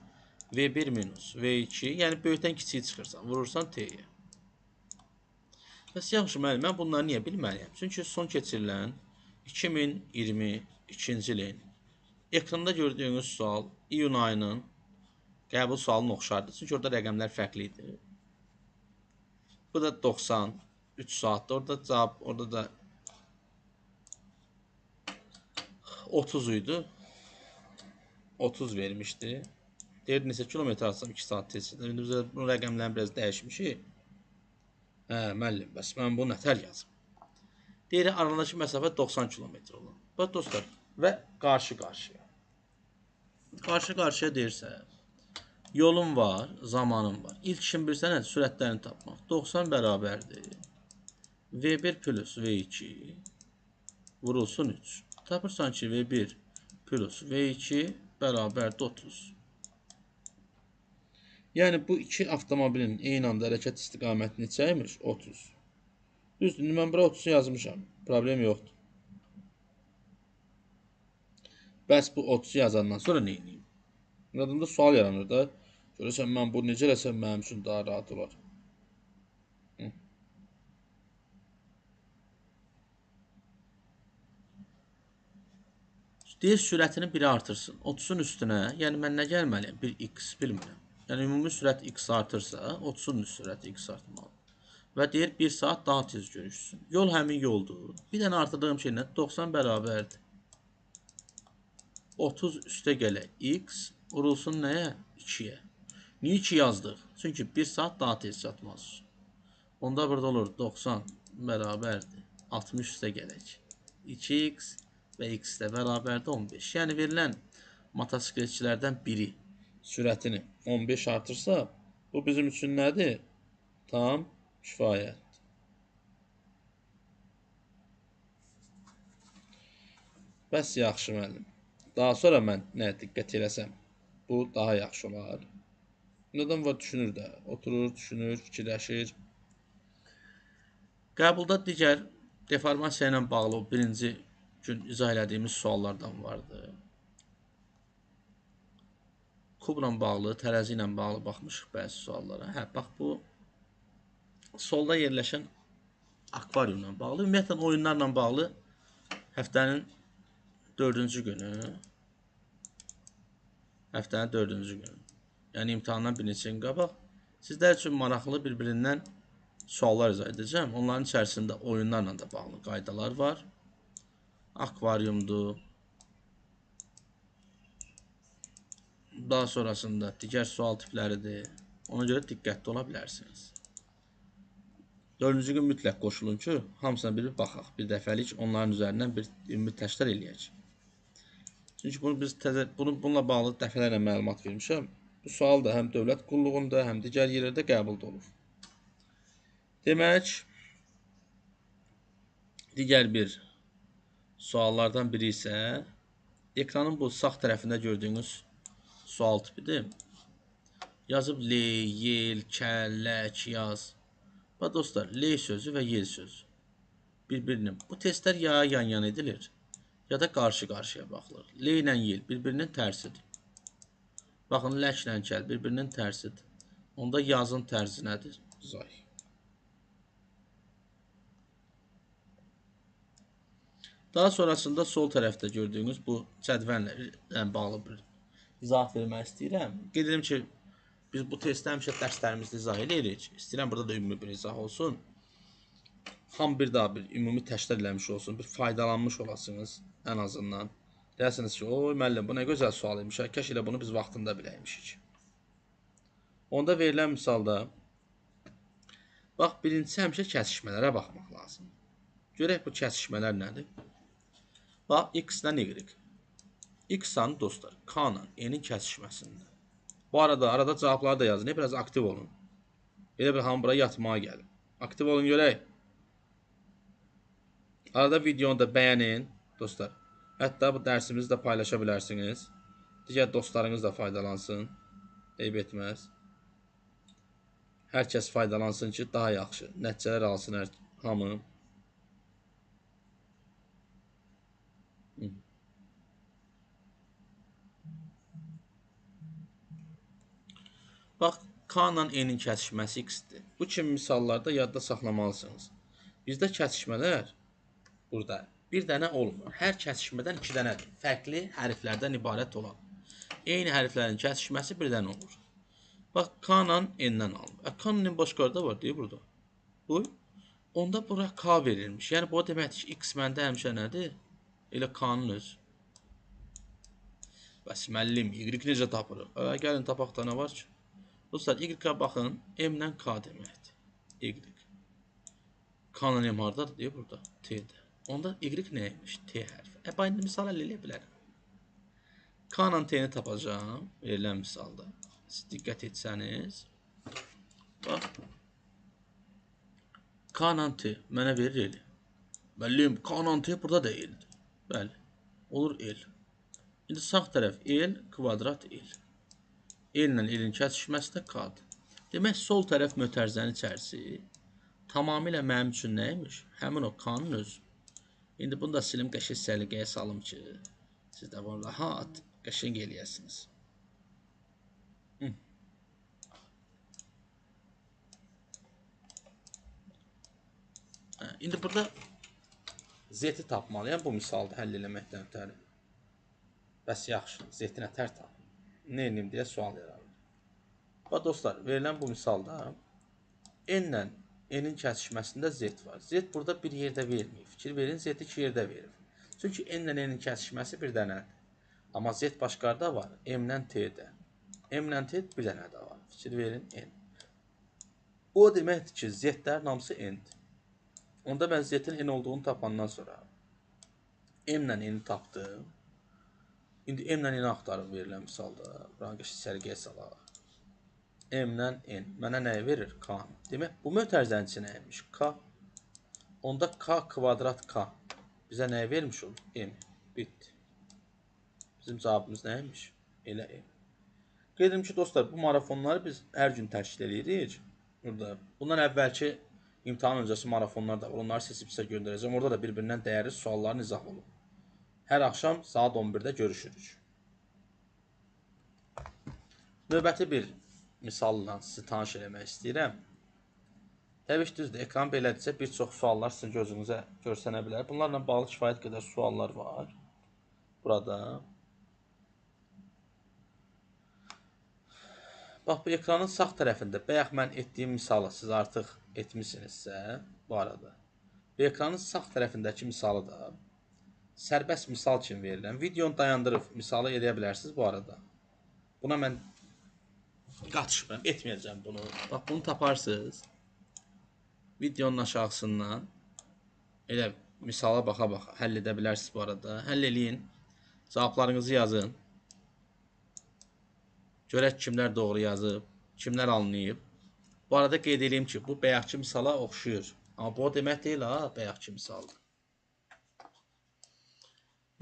V1 minus V2, yəni böyükdən kiçiyi çıxırsan, vurursan T-yə. Bəs yaxşı, müəllim, mən bunları niyə bilməliyəm? Çünki son keçirilən 2022-ci ilin ekranda gördüyünüz sual iyun ayının qəbul sualına oxşardır. Çünki orada rəqəmlər fərqli idi. Bu da 93 saatdır. Orada cavab, orada da 30 idi. 30 vermişdi. Deyirdi, neçə kilometr atsam 2 saat tez. İndi bizə bu rəqəmlərin biraz dəyişmişik. Hə, müəllim, bəs mən bunu nətər yazım? Deyir, aralarındakı məsafə 90 kilometr olur. Bax, dostlar, və qarşı-qarşıya. Qarşı-qarşıya deyirsə, yolun var, zamanın var. İlk işin bilirsən, sürətlərini tapmaq. 90 bərabərdir V1 plus V2 vurulsun 3. Tapırsan ki, V1 plus V2 bərabərdir 30. Yəni, bu iki avtomobilin eyni anda hərəkət istiqaməti neçə imiş? 30. Düzdür, indi mən bura 30-u yazmışam. Problem yoxdur. Bəs bu 30-u yazandan sonra nə edeyim? Adamda sual yaranır da. Görəsən, mən bunu necə eləsəm mənim üçün daha rahat olar. Deyir, sürətini biri artırsın. 30-un üstünə, yəni mən nə gəlməliyəm? Bir x bilmirəm. Yəni, ümumi sürət x artırsa, 30-un sürəti x artmalıdır. Və deyir, 1 saat daha tez görüşsün. Yol həmin yoldur. Bir dənə artırdığım şey nə? 90 bərabərdir 30 üstə gələk x vurulsun nəyə? 2-yə. Niyə 2 yazdıq? Çünki 1 saat daha tez çatmaz. Onda burada olur 90 bərabərdir 60 üstə gələk 2x və x də bərabərdir 15. Yəni, verilən motosikletçilərdən biri sürətini 15 artırsa, bu bizim üçün nədir? Tam kifayətdir. Bəs yaxşı, müəllim. Daha sonra mən nəyə diqqət eləsəm, bu daha yaxşı olar. Adam var, düşünür də, oturur, düşünür, fikirləşir. Qəbulda digər deformasiya ilə bağlı o birinci gün izah elədiyimiz suallardan vardı. Kubla bağlı, tərəzi ilə bağlı baxmışıq bəzi suallara. Hə, bax bu solda yerləşən akvariumla bağlı, ümumiyyətlə oyunlarla bağlı həftənin dördüncü günü, həftənin dördüncü günü, yəni imtahandan bir neçə gün qabaq, sizlər üçün maraqlı bir-birindən suallar izah edəcəm. Onların içərisində oyunlarla da bağlı qaydalar var. Akvariumdur. Daha sonrasında digər sual tipləridir. Ona görə diqqətli ola bilərsiniz. Dördüncü gün mütləq qoşulun ki, hamısına bir baxaq. Bir dəfəlik onların üzərindən bir ümumi təşkil eləyək. Çünki bunu biz təzə, bununla bağlı dəfələrlə məlumat vermişəm. Bu sual da həm dövlət qulluğunda, həm digər yerlərdə qəbulda olur. Demək, digər bir suallardan biri isə ekranın bu sağ tərəfində gördüyünüz sual tipidir. Yazıb L, yel, kəl, lək, yaz. Bax dostlar, L sözü və yel sözü bir-birinin. Bu testlər ya yan-yana edilir, ya da qarşı-qarşıya baxılır. L ilə yel bir-birinin tərsidir. Baxın, ləklə kəl bir-birinin tərsidir. Onda yazın tərzi nədir? Zay. Daha sonrasında sol tərəfdə gördüyünüz bu cədvəllə bağlı bir izahat vermək istəyirəm. Qeyd edim ki, biz bu testdə həmişə dərslərimizdə izah eləyirik. İstəyirəm burada da ümumi bir izah olsun. Ham bir daha bir ümumi təşkil eləmiş olsun, bir faydalanmış olasınız ən azından. Deyəsiniz ki, oy müəllim, bu nə gözəl sual imiş, kaş elə bunu biz vaxtında biləymişik. Onda verilən misalda, bax, birincisi həmişə kəsişmələrə baxmaq lazımdır. Görək bu kəsişmələr nədir? Bax, X ilə Y. X sanı dostlar, K ilə N-in kəsişməsində. Bu arada, arada cavabları da yazın, biraz aktiv olun. Elə bir hamı bura yatmağa gəlin. Aktiv olun görək. Arada videonu da bəyənin, dostlar. Hətta bu dərsimizi də paylaşa bilərsiniz. Digər dostlarınız da faydalansın. Eyb etməz. Hər kəs faydalansın ki, daha yaxşı nəticələr alsın hamı. Bax, K ilə N-in kəsişməsi X-dir. Bu kimi misallarda yadda saxlamalısınız. Bizdə kəsişmələr burada bir dənə olmur. Hər kəsişmədən iki dənədir. Fərqli hərflərdən ibarət olan. Eyni hərflərin kəsişməsi bir dənə olur. Bax, K ilə N-dən alınır. K ilə N başqa da var, deyir burada. Bu, onda bura K verilmiş. Yəni, bu deməkdir ki, X məndə həmişə nədir? Elə K-nın özü. Bəs, müəllim, Y necə tapırıq? Gəlin, tapaq da nə var ki? Dostlar, Y-ə baxın, M ilə K deməkdir. Y. K ilə M haradadır, deyir burada. T-də. Onda Y nəymiş? T hərfi. Bax, indi misal əldə eləyə bilərəm. K ilə T-ni tapacağam, verilən misalda. Siz diqqət etsəniz. Bax. K ilə T mənə verir L. Müəllim, K ilə T burada da L-dir. Bəli, olur L. İndi sağ tərəf L, kvadrat L. L ilə L-in kəsişməsi də K-dır. Demək, sol tərəf mötərizənin içərisi tamamilə mənim üçün nəymiş? Həmin o K-nın özü. İndi bunu da silim, qəşəng səliqəyə salım ki, siz də bunu rahat, qəşəng eləyəsiniz. İndi burada Z-i tapmalıyam bu misalda həll eləməkdən ötəri. Bəs yaxşı, Z-i nətər tapım? Nə eləyim deyə sual yaranır. Bax dostlar, verilən bu misalda N ilə N-in kəsişməsində Z var. Z burada bir yerdə verməyib. Fikir verin, Z-i iki yerdə verir. Çünki N ilə N-in kəsişməsi bir dənədir. Amma Z başqarda var, M ilə T-də. M ilə T bir dənə də var. Fikir verin, N. O deməkdir ki, Z-lərin hamısı N-dir. Onda mən Z-in N olduğunu tapandan sonra M ilə N-i tapdım. İndi M ilə N-i axtarım verilən misalda. Buranı qəşəng səliqəyə salaq. M ilə N mənə nəyi verir? K. Demək, bu mötərizənin içi nəymiş? K. Onda K kvadrat K bizə nəyi vermiş olur? M. Bitdi. Bizim cavabımız nəymiş? Elə M. Qeyd edim ki, dostlar, bu marafonları biz hər gün təşkil edirik. Burada. Bundan əvvəlki imtahan öncəsi marafonlar da var. Onları seçib sizə göndərəcəm. Orada da bir-birindən dəyərli sualların izah olub. Hər axşam saat 11-də görüşürük. Növbəti bir misalla sizi tanış eləmək istəyirəm. Təbii ki, düzdür, ekran belədirsə bir çox suallar sizin gözünüzə görsənə bilər. Bunlarla bağlı kifayət qədər suallar var burada. Bax, bu ekranın sağ tərəfində bayaq mən etdiyim misalı siz artıq etmisinizsə bu arada. Bu ekranın sağ tərəfindəki misalı da sərbəst misal kimi verilən. Videonu dayandırıb misalı eləyə bilərsiniz bu arada. Buna mən qatışmıram, etməyəcəm bunu. Bax, bunu taparsınız. Videonun aşağısından elə misala baxa-baxa həll edə bilərsiniz bu arada. Həll eləyin, cavablarınızı yazın. Görək kimlər doğru yazıb, kimlər anlayıb. Bu arada qeyd edeyim ki, bu bayaqki misala oxşuyur. Amma bu o demək deyil ha, bayaqki misaldır.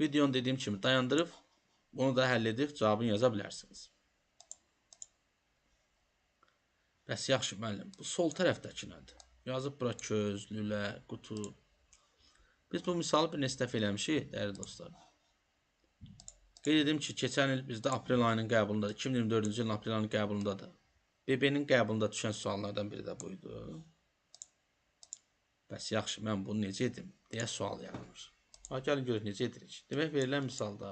Videonu dediyim kimi dayandırıb, bunu da həll edib cavabını yaza bilərsiniz. Bəs yaxşı müəllim, bu sol tərəfdəki nədir? Yazıb bura köz, lülə, qutu. Biz bu misalı bir neçə dəfə eləmişik, dəyərli dostlar. Qeyd edim ki, keçən il bizdə aprel ayının qəbulundadır. 2024-cü ilin aprel ayının qəbulundadır. BB-nin qəbulunda düşən suallardan biri də buydu. Bəs yaxşı, mən bunu necə edim? Deyə sual yaranır. Ha, gəlin görək necə edirik. Demək, verilən misalda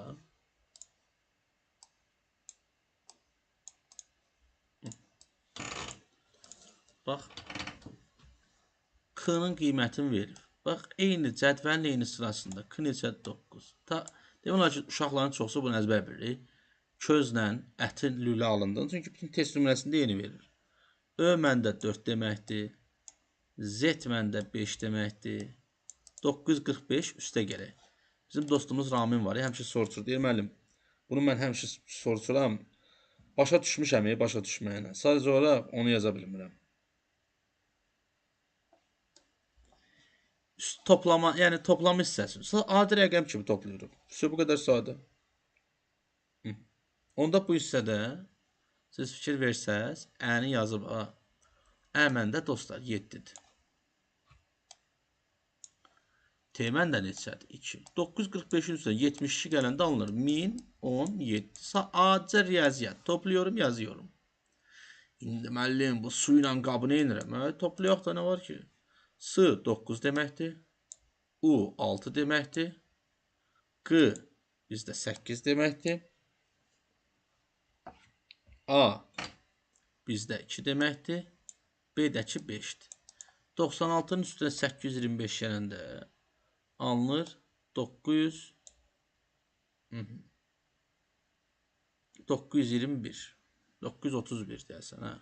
bax, K-nın qiymətini verir. Bax, eyni cədvəlin eyni sırasında K neçə 9. Demək olar ki, uşaqların çoxsu bunu əzbər bilir. Közlə ətin lülə alındığını. Çünki bütün test nümrəsində eyni verir. Ö məndə 4 deməkdir. Z məndə 5 deməkdir. 945 üstə gələk. Bizim dostumuz Ramin var. Həmişə soruşur. Deyir, müəllim, bunu mən həmişə soruşuram. Başa düşmüşəm, başa düşməyənə. Sadəcə olaraq onu yaza bilmirəm. Toplama, yəni toplama hissəsi. Adi rəqəm kimi toplayırıq. Bu qədər sadə. Onda bu hissədə siz fikir versəz, Ə-ni yazıb A. Ə məndə dostlar 7-dir. T məndə neçədir? 2. 945-in üstünə 72 gələndə alınır. 1017. Adicə riyaziyyat. Topluyorum, yazıyorum. İndi müəllim, bu su ilə qabı nə edirəm? Toplayaq da nə var ki? S 9 deməkdir. U 6 deməkdir. Q bizdə 8 deməkdir. A bizdə 2 deməkdir. B də ki 5-dir. 96-nın üstünə 825 gələndə alınır 921. 931 deyəsən, hə.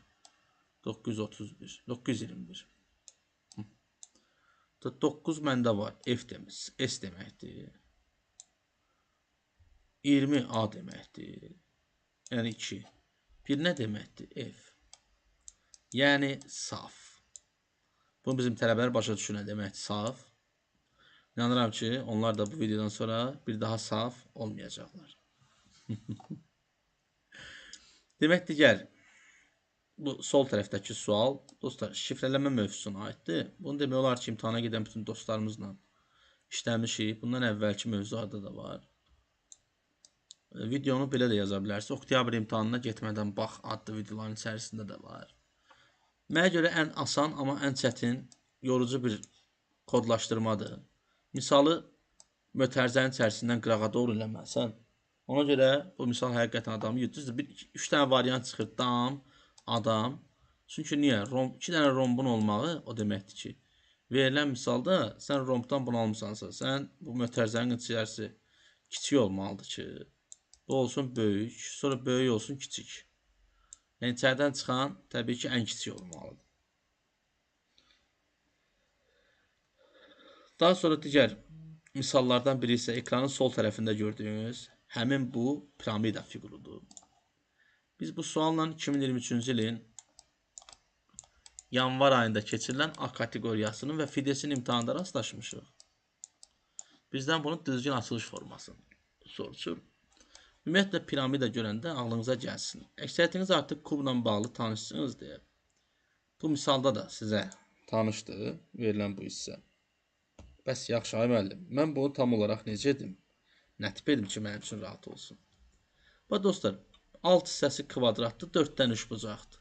931. 921. 9 məndə var. F demək, S deməkdir. 20 A deməkdir. Yəni 2. Bir nə deməkdir? F. Yəni saf. Bunu bizim tələbələr başa düşür nə deməkdir? Saf. İnanıram ki, onlar da bu videodan sonra bir daha saf olmayacaqlar. Demək, digər bu sol tərəfdəki sual, dostlar, şifrələmə mövzusuna aiddir. Bunu demək olar ki, imtahana gedən bütün dostlarımızla işləmişik. Bundan əvvəlki mövzularda da var. Videonu belə də yaza bilərsiniz. Oktyabr imtahanına getmədən bax adlı videoların içərisində də var. Mənə görə ən asan, amma ən çətin, yorucu bir kodlaşdırmadır. Misalı mötərizənin içərisindən qırağa doğru eləməlisən. Ona görə bu misal həqiqətən adamı yürütür. 3 dənə variant çıxır. Dam, adam. Çünki niyə? 2 dənə rombun olmağı o deməkdir ki, verilən misalda sən rombdan bunu almısansa, sən bu mötərizənin içərisi kiçik olmalıdır ki, bu olsun böyük, sonra böyük olsun kiçik. Yəni, içəridən çıxan təbii ki, ən kiçik olmalıdır. Daha sonra digər misallardan biri isə ekranın sol tərəfində gördüyünüz həmin bu piramida fiqurudur. Biz bu sualla 2023-cü ilin yanvar ayında keçirilən A kateqoriyasının və FİDES-in imtahanında rastlaşmışıq. Bizdən bunun düzgün açılış formasını soruşur. Ümumiyyətlə, piramida görəndə ağlınıza gəlsin. Əksəriyyətiniz artıq kubla bağlı tanışsınız deyə. Bu misalda da sizə tanışdır verilən bu hissə. Bəs yaxşı, ay müəllim, mən bunu tam olaraq necə edim? Nə tip edim ki, mənim üçün rahat olsun? Bax, dostlar, alt hissəsi kvadratdır, 4-dən 3 bucaqdır.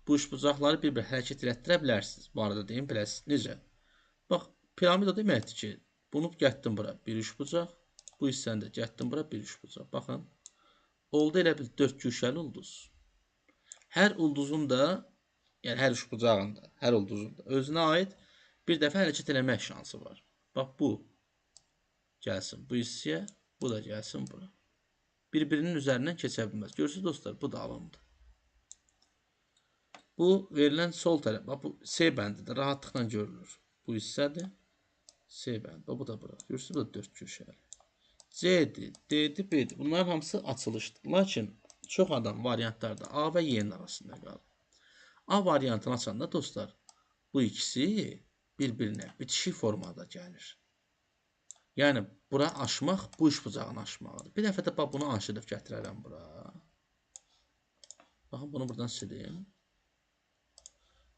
Bu üç bucaqları bir-bir hərəkət elətdirə bilərsiniz. Bu arada deyim, biləsiniz necə? Bax, piramida deməkdir ki, bunu gətdim bura bir üç bucaq, bu hissəni də gətdim bura bir üç bucaq. Baxın, oldu elə bil 4 güşəli ulduz. Hər ulduzun da, yəni hər üç bucağın da, hər ulduzun da özünə aid bir dəfə hərəkət eləmək şansı var. Bax, bu gəlsin bu hissəyə, bu da gəlsin bura. Bir-birinin üzərindən keçə bilməz. Görürsünüz dostlar, bu da alındı. Bu verilən sol tərəf, bax, bu C bəndidir, rahatlıqla görülür. Bu hissədir, C bəndi, bax, bu da bura. Görürsünüz, bu da 4 güşəli. C-dir, D-dir, B-dir. Bunların hamısı açılışdır. Lakin Çox adam variantlarda A və Y-nin arasında qalır. A variantını açanda dostlar, bu ikisi bir-birinə bitişik formada gəlir. Yəni, bura aşmaq, bu iş bucağını aşmaqdır. Bir dəfə də bax, bunu aşırıb gətirərəm bura. Baxın, bunu buradan silim.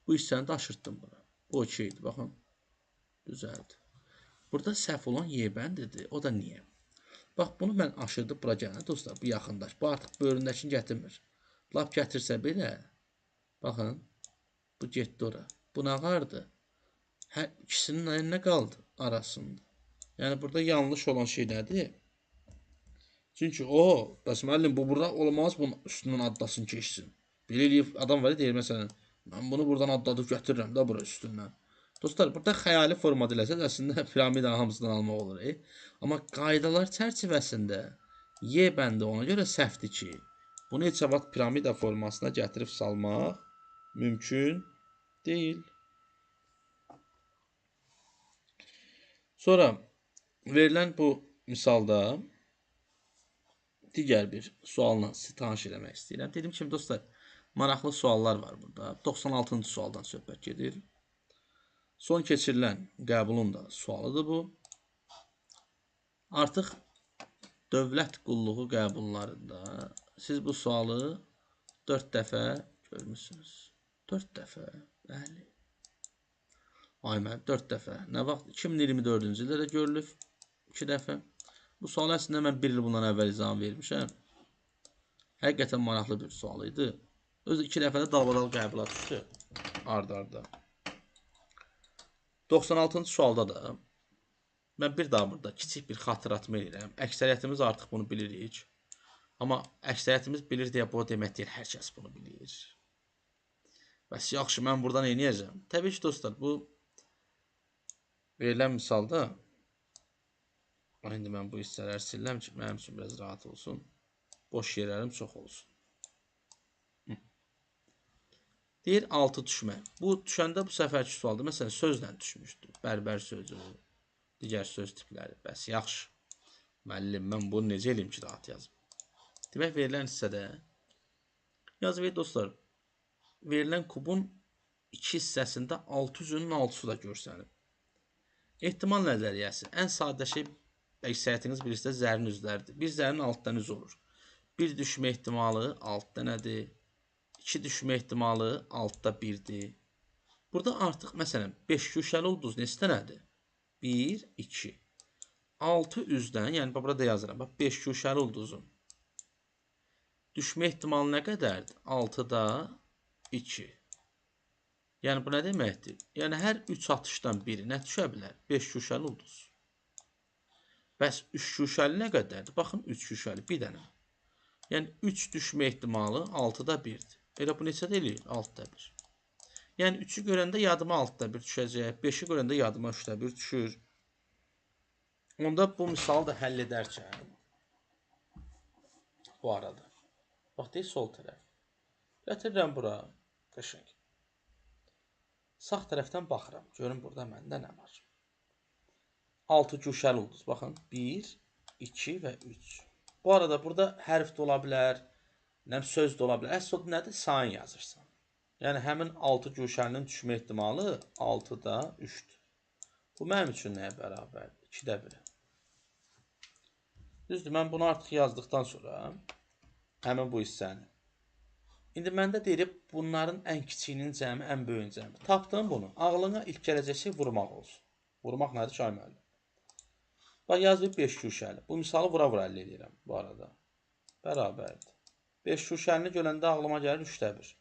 Bu hissəni də aşırtdım bura. Bu okeydir, baxın. Düzəldi. Burada səhv olan Y bəndidir. O da niyə? Bax, bunu mən aşırdım bura gələn dostlar, bu yaxındaş. Bu artıq böyründəkini gətirmir. Lap gətirsə belə, baxın, bu getdi ora. Bu nə vardı? Hər ikisinin nə qaldı arasında? Yəni, burada yanlış olan şey nədir? Çünki o, bəs müəllim, bu burada olmaz, bunun üstündən adlasın, keçsin. Belə eləyib, adam var, deyir, məsələn, mən bunu buradan adladıb gətirirəm də bura üstündən. Dostlar, burada xəyali formada eləsəz, əslində piramidanın hamısından almaq olur. Amma qaydalar çərçivəsində Y bəndi ona görə səhvdir ki, bunu heç vaxt piramida formasına gətirib salmaq mümkün deyil. Sonra verilən bu misalda digər bir sualla sizi tanış eləmək istəyirəm. Dediyim kimi dostlar, maraqlı suallar var burada. 96-cı sualdan söhbət gedir. Son keçirilən qəbulun da sualıdır bu. Artıq dövlət qulluğu qəbullarında siz bu sualı 4 dəfə görmüsünüz. 4 dəfə, bəli. Ay mən 4 dəfə. Nə vaxt? 2024-cü ildə də görülüb 2 dəfə. Bu sual əslində mən bir il bundan əvvəl izahını vermişəm. Həqiqətən maraqlı bir sual idi. Özü 2 dəfə də dalbadal qəbula düşdü. Arda-arda. 96-cı sualda da mən bir daha burada kiçik bir xatırlatma edirəm. Əksəriyyətimiz artıq bunu bilirik. Amma əksəriyyətimiz bilir deyə bu demək deyil, hər kəs bunu bilir. Bəs yaxşı, mən buradan neyləyəcəm? Təbii ki, dostlar, bu verilən misalda indi mən bu hissələri silirəm ki, mənim üçün biraz rahat olsun. Boş yerlərim çox olsun. Deyir 6 düşmə. Bu düşəndə bu səfərki sualda məsələn sözlə düşmüşdü. Bərbər sözü, digər söz tipləri. Bəs yaxşı. Müəllim, mən bunu necə eləyim ki, rahat yazım? Demək, verilən hissədə yazıb, dostlar, verilən kubun 2 hissəsində 6 üzünün 6-sı da görsənib. Ehtimal nəzəriyyəsi. Ən sadə şey, əksəriyyətiniz bilirsə, zərin üzləridir. Bir zərin 6 dənə üz olur. Bir düşmə ehtimalı 6 dənədir. 2 düşmə ehtimalı 6-da 1-dir. Burada artıq, məsələn, 5 güşəli ulduz neçə dənədir? 1, 2. 6 üzdən, yəni burada yazıram, bax, 5 güşəli ulduzun düşmə ehtimalı nə qədərdir? 6-da 2. Yəni, bu nə deməkdir? Yəni, hər 3 atışdan biri nə düşə bilər? 5 güşəli ulduz. Bəs 3 güşəli nə qədərdir? Baxın, 3 güşəli, bir dənə. Yəni, 3 düşmə ehtimalı 6-da 1-dir. Elə bu neçə də eləyir? 6-da 1. Yəni, 3-ü görəndə yadıma 6-da 1 düşəcək, 5-i görəndə yadıma 3-də 1 düşür. Onda bu misalı da həll edərkən bu arada. Bax, deyir sol tərəf. Gətirirəm bura. Qəşəng. Sağ tərəfdən baxıram. Görün, burada məndə nə var? 6 güşəli ulduz. Baxın, 1, 2 və 3. Bu arada burada hərf də ola bilər, söz də ola bilər. Əsl nədir? Sayın yazırsan. Yəni, həmin 6 güşəlinin düşmə ehtimalı 6-da 3-dür. Bu mənim üçün nəyə bərabərdir? 2-də 1-ə. Düzdür, mən bunu artıq yazdıqdan sonra həmin bu hissəni. İndi məndə deyir, bunların ən kiçiyinin cəmi, ən böyüyün cəmi. Tapdım bunu. Ağlına ilk gələcək şey vurmaq olsun. Vurmaq nədir ki, ay müəllim? Bax, yazıb 5 güşəli. Bu misalı vura-vura əldə edirəm bu arada. Bərabərdir. 5 güşəlini görəndə ağlıma gəlir 3-də 1.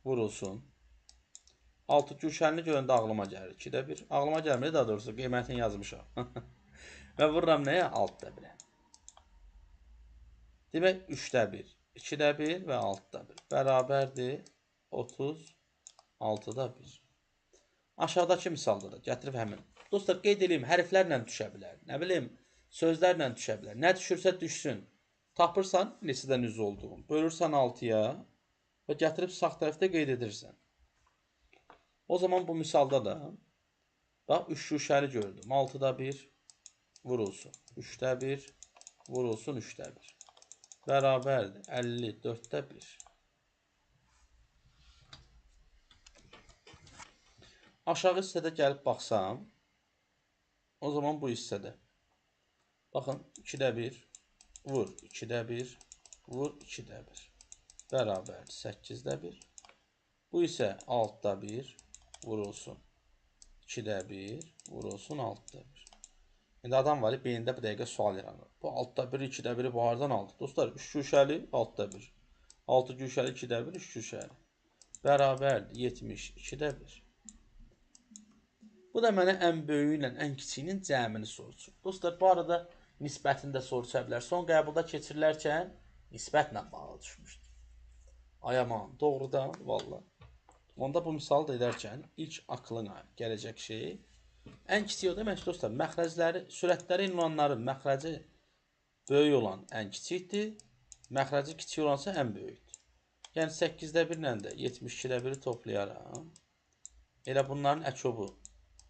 Vurulsun. 6 güşəlini görəndə ağlıma gəlir 2-də 1. Ağlıma gəlmir, daha doğrusu qiymətini yazmışam. Və vururam nəyə? 6-da 1-ə. Demək, 3-də 1, 2-də 1 və 6-da 1 bərabərdir 36-da 1. Aşağıdakı misalda da gətirib həmin. Dostlar, qeyd edeyim, hərflərlə düşə bilər, nə bilim, sözlərlə düşə bilər. Nə düşürsə düşsün. Tapırsan neçədən üz olduğunu, bölürsən 6-ya və gətirib sağ tərəfdə qeyd edirsən. O zaman bu misalda da bax, 3 güşəli gördüm. 6-da 1 vurulsun. 3-də 1 vurulsun 3-də 1. Bərabərdir 54-də 1. Aşağı hissədə gəlib baxsam, o zaman bu hissədə. Baxın, 2-də 1 vur 2-də 1 vur 2-də 1. Bərabərdir 8-də 1. Bu isə 6-da 1 vurulsun 2-də 1 vurulsun 6-da 1. İndi adam var, beynində bu dəqiqə sual yaranır. Bu 6-da 1, 2-də 1-i bu hardan aldı? Dostlar, 3 güşəli 6-da 1. 6 güşəli 2-də 1, 3 güşəli. Bərabərdir 72-də 1. Bu da mənə ən böyüyü ilə ən kiçiyinin cəmini soruşur. Dostlar, bu arada nisbətini də soruşa bilər. Son qəbulda keçirilərkən nisbətlə bağlı düşmüşdür. Ay aman, doğrudan, valla. Onda bu misalı da edərkən ilk aklına gələcək şey ən kiçik o demək ki, dostlar, məxrəcləri, sürətləri eyni olanların məxrəci böyük olan ən kiçikdir, məxrəci kiçik olansa ən böyükdür. Yəni 8-də 1 ilə də 72-də 1-i toplayaram. Elə bunların əkobu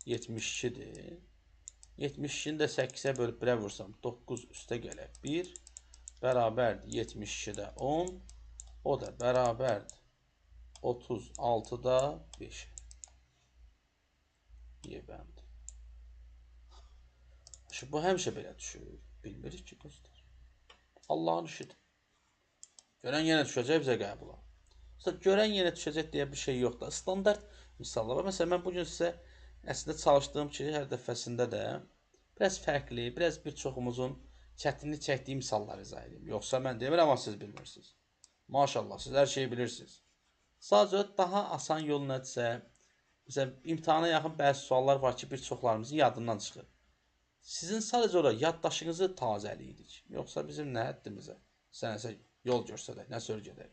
72-dir. 72-ni də 8-ə bölüb 1-ə vursam 9 üstə gələk 1 bərabərdir 72-də 10, o da bərabərdir 36-da 5. Y bəndi. Şimdi bu həmişə belə düşür. Bilmirik ki, dostlar. Allahın işidir. Görən yenə düşəcək bizə qəbula. Dostlar, görən yenə düşəcək deyə bir şey yoxdur. Standart misallar var. Məsələn, mən bugün sizə əslində çalışdığım ki, hər dəfəsində də biraz fərqli, biraz bir çoxumuzun çətinlik çəkdiyi misalları izah edeyim. Yoxsa mən demirəm, amma siz bilmirsiniz. Maşallah, siz hər şeyi bilirsiniz. Sadəcə daha asan yol nədirsə, məsələn, imtahana yaxın bəzi suallar var ki, bir çoxlarımızın yadından çıxır. Sizin sadəcə olaraq yaddaşınızı tazələyirik. Yoxsa bizim nə həddimizə? Sənəsə yol görsədək, nə sörgədək.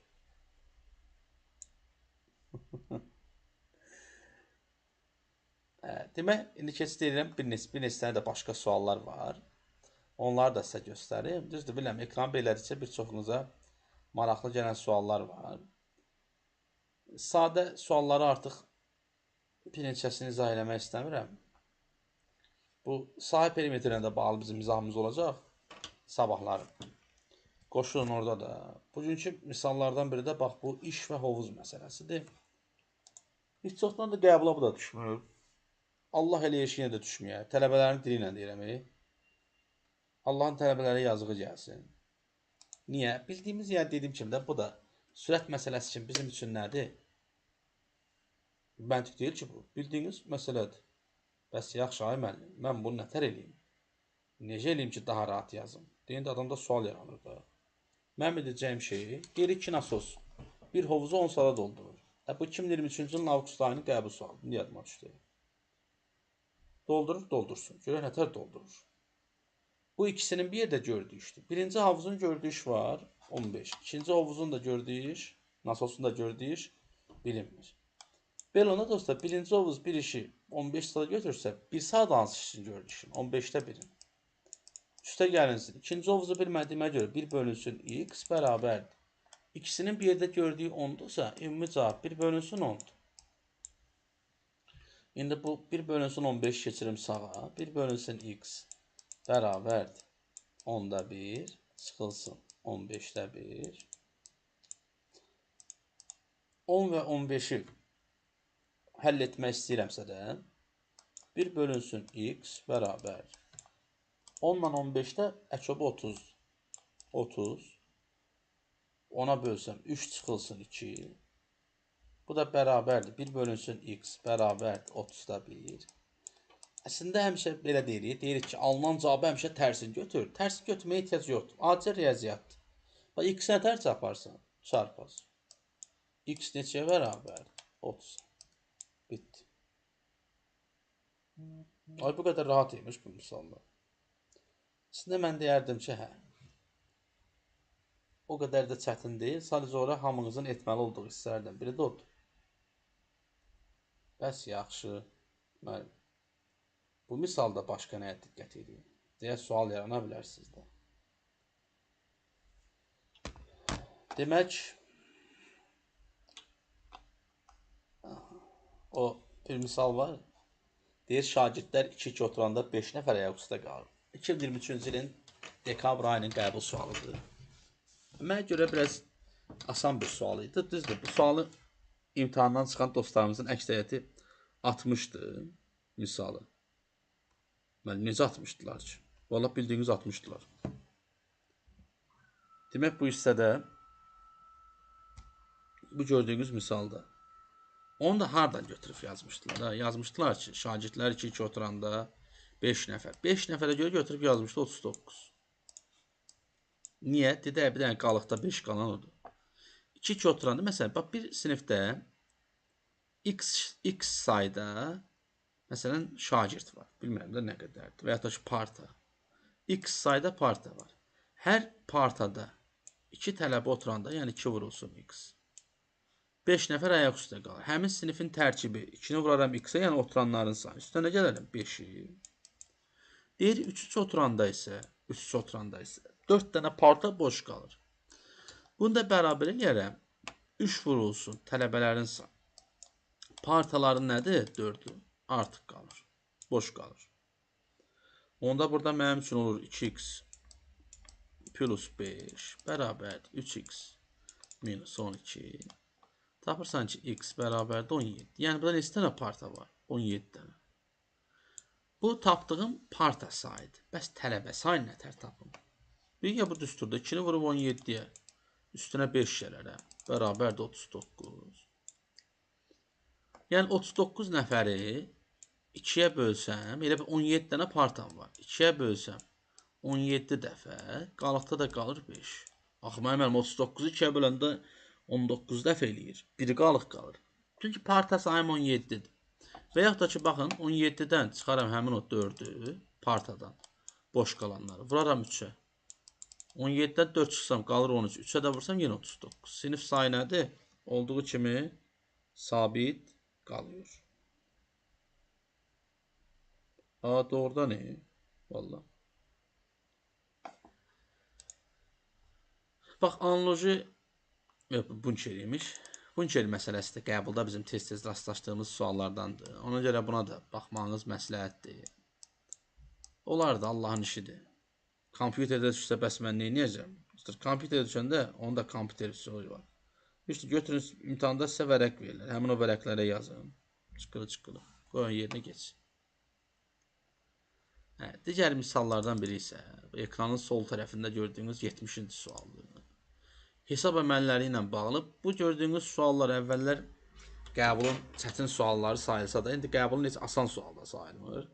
Demək, indi keçid edirəm, bir neçə dənə də başqa suallar var. Onları da sizə göstərim. Düzdür, bilirəm, ekran belədikcə bir çoxunuza maraqlı gələn suallar var. Sadə sualları artıq bir neçəsini izah eləmək istəmirəm. Bu, sahə perimetrlə də bağlı bizim izahımız olacaq sabahları. Qoşulun orada da. Bugünkü misallardan biri də bax, bu iş və hovuz məsələsidir. Heç çoxdan da qəbula bu da düşmür. Allah elə yenə də düşməyə. Tələbələrin dili ilə deyirəm. Allahın tələbələrə yazığı gəlsin. Niyə? Bildiyimiz, yəni dediyim kimi də bu da sürət məsələsi kimi bizim üçün nədir? Məntiq deyil ki bu. Bildiyiniz məsələdir. Bəs yaxşı, ay müəllim, mən bunu nətər eləyim? Necə eləyim ki, daha rahat yazım? Deyəndə adamda sual yaranır da. Mən edəcəyim şeyi, deyir 2 nasos bir hovuzu 10 saata doldurur. Bu 2023-cü ilin avqust ayının qəbul sualı. İndi yadıma düşdü. Doldurur, doldursun. Görək nətər doldurur. Bu ikisinin bir yerdə gördüyü işdir. Birinci havuzun gördüyü iş var, 15. İkinci hovuzun da gördüyü iş, nasosun da gördüyü iş bilinmir. Belə onda dostlar, birinci hovuz bir işi 15 saat götürsə, bir saat hansı işini gördüyü işin? 15-də 1-in. Üstə gəlinsin. İkinci hovuzu bilmədiyimə görə 1 bölünsün x bərabərdir. İkisinin bir yerdə gördüyü 10-dursa, ümumi cavab 1 bölünsün 10-dur. İndi bu 1 bölünsün 15 keçirim sağa. 1 bölünsün x bərabərdir. 10-da 1 çıxılsın 15-də 1. 10 və 15-i həll etmək istəyirəmsə də 1 bölünsün x bərabərdir. 10 ilə 15-də əkobu 30. 30. 10-a bölsəm 3 çıxılsın 2. Bu da bərabərdir. 1 bölünsün x bərabərdir 30-da 1. Əslində həmişə belə deyirik. Deyirik ki, alınan cavabı həmişə tərsini götür. Tərsini götürməyə ehtiyac yoxdur. Adicə riyaziyyatdır. Bax, x-ə nə tərs yaparsan? Çarpaz. X neçəyə bərabərdir? 30. Bitdi. Ay, bu qədər rahat imiş bu misallar. Əslində mən deyərdim ki, hə. O qədər də çətin deyil. Sadəcə olaraq hamınızın etməli olduğu hissələrdən biri də odur. Bəs yaxşı, müəllim. Bu misalda başqa nəyə diqqət edeyim deyə sual yarana bilər sizdə. Demək, o bir misal var. Deyir, şagirdlər 2-2 oturanda 5 nəfər ayaq üstə qalır. 2023-cü ilin Dekabr ayının qəbul sualıdır. Mənə görə biraz asan bir sual idi. Düzdür, bu sualı imtahandan çıxan dostlarımızın əksəriyyəti atmışdı misalı. Mən necə atmışdılar ki? Vallahi bildiyiniz atmışdılar. Demək, bu hissədə bu gördüyünüz misalda onu da hardan götürüb yazmışdılar? Ha? Yazmışdılar ki, şagirdlər 2-2 oturanda 5 nəfər. 5 nəfərə görə götürüb yazmışdı 39. Niyə? Dedi, bir dənə qalıqda 5 qalan odur. 2-2 oturanda, məsələn, bax, bir sinifdə x sayda, məsələn, şagird var. Bilmirəm də nə qədərdir. Və ya da ki, parta. X sayda parta var. Hər partada 2 tələbə oturanda, yəni 2 vurulsun x. 5 nəfər ayaq üstə qalır. Həmin sinifin tərkibi 2-ni vuraram x-ə, yəni oturanların sayı. Üstə nə gələrəm? 5-i. Deyir, 3-3 oturanda isə, 3-3 oturanda isə 4 dənə parta boş qalır. Bunu da bərabər eləyərəm. 3 vurulsun tələbələrin sayı. Partaların nədir? 4-ü. Artıq qalır. Boş qalır. Onda burada mənim üçün olur 2x plus 5 bərabərdir 3x minus 12. Tapırsan ki, x bərabərdir 17. Yəni, burada neçə dənə parta var? 17 dənə. Bu, tapdığım parta sayıdır. Bəs tələbə sayı nətər tapım? Bir ya bu düsturda 2-ni vurub 17-yə, üstünə 5 gələrəm. Bərabərdir 39. Yəni, 39 nəfəri 2-yə bölsəm, elə bir 17 dənə partam var. 2-yə bölsəm 17 dəfə, qalıqda da qalır 5. Axı, mənim 39-u 2-yə böləndə 19 dəfə eləyir. Biri qalıq qalır. Çünki parta sayım 17-dir. Və yaxud da ki, baxın, 17-dən çıxaram həmin o 4-ü partadan, boş qalanları. Vuraram 3-ə. 17-dən 4 çıxsam qalır 13. 3-ə də vursam yenə 39. Sinif sayı nədir? Olduğu kimi sabit qalıyor. A, doğrudan ne? Vallahi. Bax, analoji bunker imiş. Bunker məsələsi də qəbulda bizim tez-tez rastlaşdığımız suallardandır. Ona görə buna da baxmağınız məsləhətdir. Onlar da Allahın işidir. Kompüterdə düşsə bəs mən nə edəcəm? Kompüterdə düşəndə onun da kompüter üsulu var. İşte götürün, imtahanda sizə vərəq verirlər. Həmin o vərəqlərə yazın. Çıqılı çıqılı. Qoyun yerinə geçsin. Hə, digər misallardan biri isə ekranın sol tərəfində gördüyünüz 70-ci sualdır. Hesab əməlləri ilə bağlı bu gördüyünüz suallar əvvəllər qəbulun çətin sualları sayılsa da, indi qəbulun heç asan sual da sayılmır.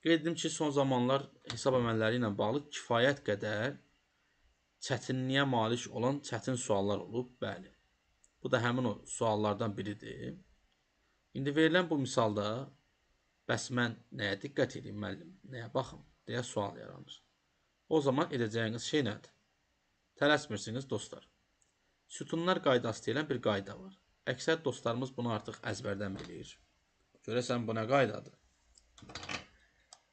Qeyd edim ki, son zamanlar hesab əməlləri ilə bağlı kifayət qədər çətinliyə malik olan çətin suallar olub. Bəli, bu da həmin o suallardan biridir. İndi verilən bu misalda bəs mən nəyə diqqət edeyim, müəllim, nəyə baxım deyə sual yaranır. O zaman edəcəyiniz şey nədir? Tələsmirsiniz dostlar. Sütunlar qaydası deyilən bir qayda var. Əksər dostlarımız bunu artıq əzbərdən bilir. Görəsən bu nə qaydadır?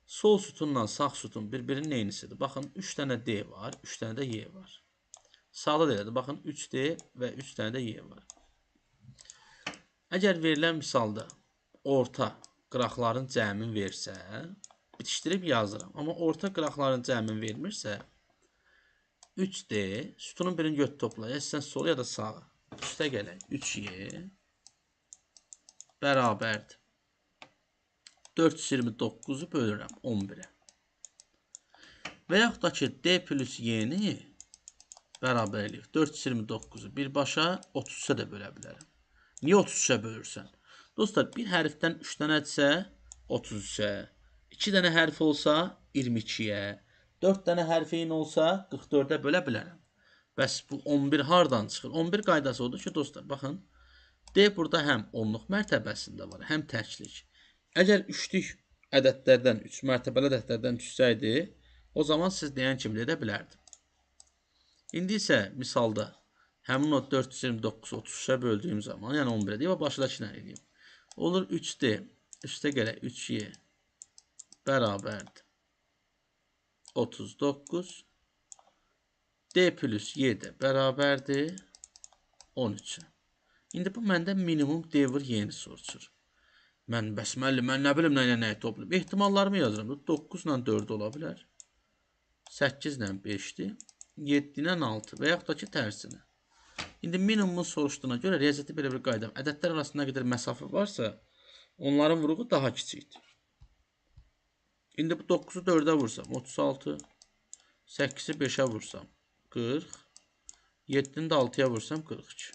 Sol sütunla sağ sütun bir-birinin eynisidir. Baxın, 3 dənə D var, 3 dənə də Y var. Sağda da elədir. Baxın, 3D və 3 dənə də Y var. Əgər verilən misalda orta qıraqların cəmin versə, bitişdirib yazıram. Amma orta qıraqların cəmin vermirsə, 3D, sütunun birini göt topla. Ya sən sola ya da sağa. Üstə gələk. 3Y bərabərdir. 429-u bölürəm 11-ə. Və yaxud da ki, D plus Y-ni bərabər eləyir. 429-u birbaşa 33-ə də bölə bilərəm. Niyə 33-ə bölürsən? Dostlar, bir hərfdən 3 dənədirsə 33-ə, 2 dənə hərf olsa 22-yə, 4 dənə hərfi eyni olsa 44-ə bölə bilərəm. Bəs bu 11 hardan çıxır? 11 qaydası odur ki, dostlar, baxın, D burada həm onluq mərtəbəsində var, həm təklik. Əgər üçlük ədədlərdən, 3 mərtəbəli ədədlərdən düşsəydi, o zaman siz deyən kimi edə bilərdim. İndi isə misalda həmin o 429-u 33-ə böldüyüm zaman, yəni 11-ə deyim, başındakı nə edeyim? Olur 3D, üstə gələk 3Y bərabərdir 39, D plus Y də bərabərdir 13-ə. İndi bu məndə minimum D vur Y-ni soruşur. Mən, bəs müəllim, mən nə bilim nə ilə nəyi toplayım. Ehtimallarımı yazıram. 9 ilə 4 ola bilər. 8 ilə 5-dir. 7 ilə 6 və yaxud da ki, tərsinə. İndi minimumu soruşduğuna görə riyaziyyatda belə bir qayda. Ədədlər arasında nə qədər məsafə varsa, onların vuruğu daha kiçikdir. İndi bu 9-u 4-ə vursam 36, 8-i 5-ə vursam 40, 7-ni də 6-ya vursam 42.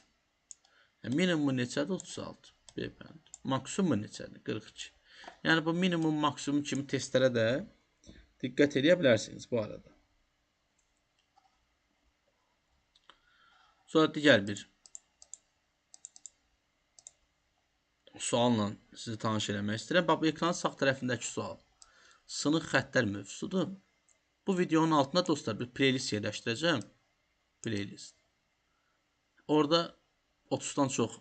Yəni, minimumu neçədir? 36. B bəndi. Maksimumu neçədir? 42. Yəni, bu minimum, maksimum kimi testlərə də diqqət eləyə bilərsiniz bu arada. Sonra digər bir sualla sizi tanış eləmək istəyirəm. Bax, bu ekranın sağ tərəfindəki sual sınıq xəttlər mövzusudur. Bu videonun altına dostlar bir playlist yerləşdirəcəm. Playlist. Orada 30-dan çox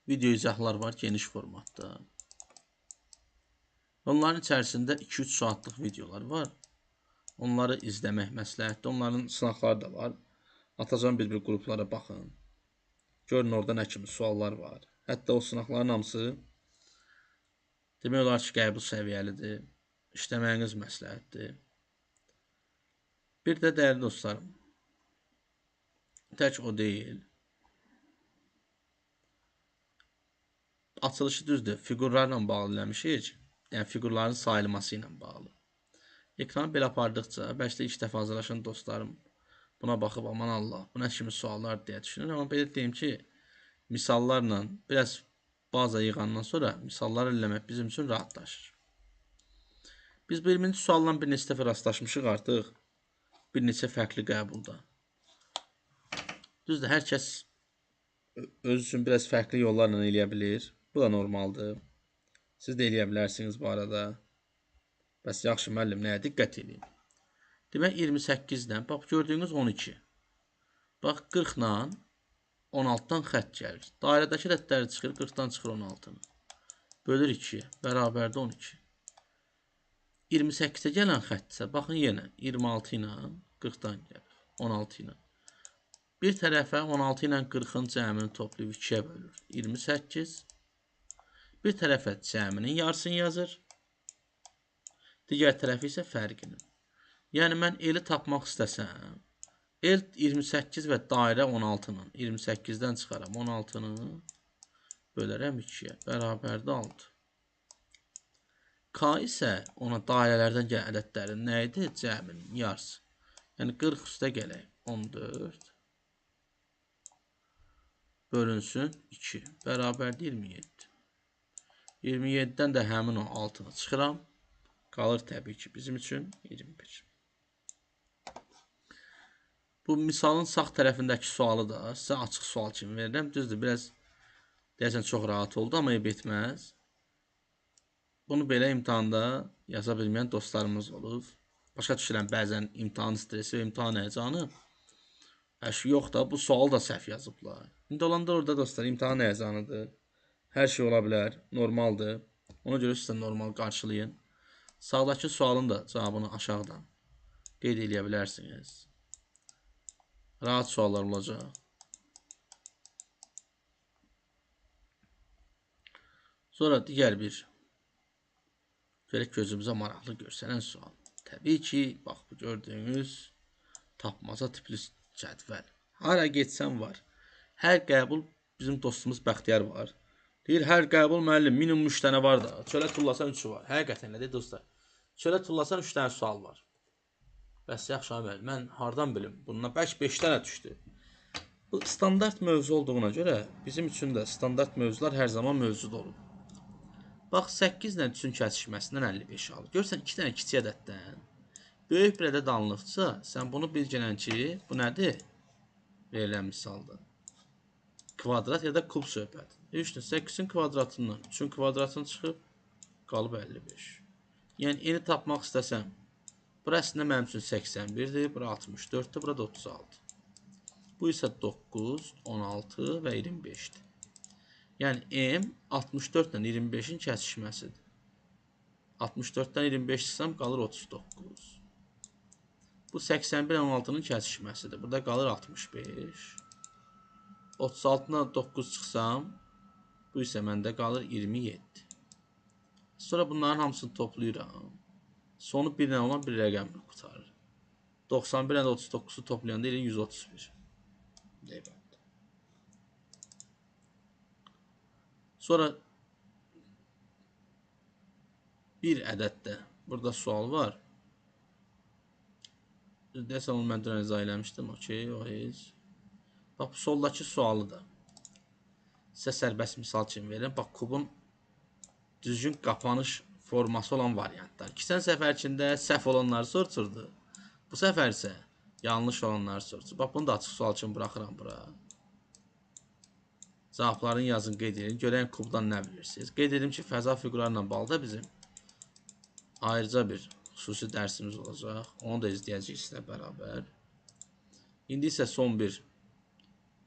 video izahlar var geniş formatda. Onların içərisində 2-3 saatlıq videolar var. Onları izləmək məsləhətdir. Onların sınaqları da var. Atacağım bir-bir qruplara baxın. Görün orada nə kimi suallar var. Hətta o sınaqların hamısı demək olar ki, qəbul səviyyəlidir. İşləməyiniz məsləhətdir. Bir də dəyərli dostlarım, tək o deyil. Açılışı düzdür, fiqurlarla bağlı eləmişik. Yəni, fiqurların sayılması ilə bağlı. Ekranı belə apardıqca, bəlkə də ilk dəfə hazırlaşan dostlarım buna baxıb, aman Allah, bu nə kimi suallar deyə düşünür. Amma belə deyim ki, misallarla biraz baza yığandan sonra misalları eləmək bizim üçün rahatlaşır. Biz bu 20-ci sualla bir neçə dəfə rastlaşmışıq artıq, bir neçə fərqli qəbulda. Düzdür, hər kəs öz üçün biraz fərqli yollarla eləyə bilir. Bu da normaldır. Siz də eləyə bilərsiniz bu arada. Bəs yaxşı müəllim, nəyə diqqət edeyim? Demək, 28-dən, bax, gördüyünüz 12. Bax, 40-la 16-dan xətt gəlir. Dairədəki rədləri çıxır, 40-dan çıxır 16-nı. Bölür 2-yə, bərabərdə 12. 28-ə gələn xətt isə, baxın yenə, 26 ilə 40-dan gəlir, 16 ilə. Bir tərəfə 16 ilə 40-ın cəmini toplayıb 2-yə bölür, 28. Bir tərəfə cəminin yarısını yazır, digər tərəfi isə fərqini. Yəni, mən L-i tapmaq istəsəm, L 28 və dairə 16 ilə, 28-dən çıxaram 16-nı, bölərəm 2-yə, bərabərdə 6. K isə ona dairələrdən gələn ədədlərin nə idi? Cəminin yarısı. Yəni, 40 üstə gələk 14 bölünsün 2, bərabərdə 27. 27-dən də həmin o 6-nı çıxıram. Qalır təbii ki, bizim üçün 21. Bu misalın sağ tərəfindəki sualı da sizə açıq sual kimi verirəm. Düzdür, biraz deyəsən çox rahat oldu, amma eyb etməz. Bunu belə imtahanda yaza bilməyən dostlarımız olub. Başa düşürəm, bəzən imtahan stresi və imtahan həyəcanı. Əş, yox da, bu sualı da səhv yazıblar. İndi olanda orada dostlar, imtahan həyəcanıdır. Hər şey ola bilər, normaldır. Ona görə siz də normal qarşılayın. Sağdakı sualın da cavabını aşağıdan qeyd eləyə bilərsiniz. Rahat suallar olacaq. Sonra digər bir görək gözümüzə maraqlı görsənən sual. Təbii ki, bax bu gördüyünüz tapmaca tipli cədvəl. Hara getsən var. Hər qəbul bizim dostumuz Bəxtiyar var. Deyir, hər qəbul müəllim minimum 3 dənə var da. Çölə tullasan 3-ü var. Həqiqətən elə deyir dostlar. Çölə tullasan 3 dənə sual var. Bəs yaxşı müəllim, mən hardan bilim? Bundan bəlkə 5 dənə düşdü. Bu standart mövzu olduğuna görə bizim üçün də standart mövzular hər zaman mövcud olub. Bax, 8 ilə 3-ün kəsişməsindən 55 alır. Görsən, 2 dənə kiçik ədəddən böyük bir ədəd alınıbsa, sən bunu bil gələn ki, bu nədir? Verilən misalda. Kvadrat ya da kub söhbəti. 3-8-in kvadratından 3-ün kvadratını çıxıb, qalıb 55. Yəni, eni tapmaq istəsəm, bura əslində mənim üçün 81-dir, bura 64-dür, bura da 36. Bu isə 9, 16 və 25-dir. Yəni, M 64 ilə 25-in kəsişməsidir. 64-dən 25 çıxsam, qalır 39. Bu 81 ilə 16-nın kəsişməsidir. Burada qalır 65. 36-dan 9 çıxsam, bu isə məndə qalır 27. Sonra bunların hamısını toplayıram. Sonu 1 ilə olan bir rəqəmlə qurtarır. 91 ilə 39-u toplayanda eləyir 131. Deyil. Sonra bir ədəd də burada sual var. Deyəsən onu mən dünən izah eləmişdim. Okey, o heç. Bax, bu soldakı sualı da sizə sərbəst misal kimi verirəm. Bax, kubun düzgün qapanış forması olan variantlar. Keçən səfərkində səhv olanları soruşurdu. Bu səfər isə yanlış olanları soruşur. Bax, bunu da açıq sual kimi buraxıram bura. Cavablarını yazın, qeyd edin. Görən kubdan nə bilirsiniz? Qeyd edim ki, fəza fiqurlarla bağlı da bizim ayrıca bir xüsusi dərsimiz olacaq. Onu da izləyəcəyik sizlə bərabər. İndi isə son bir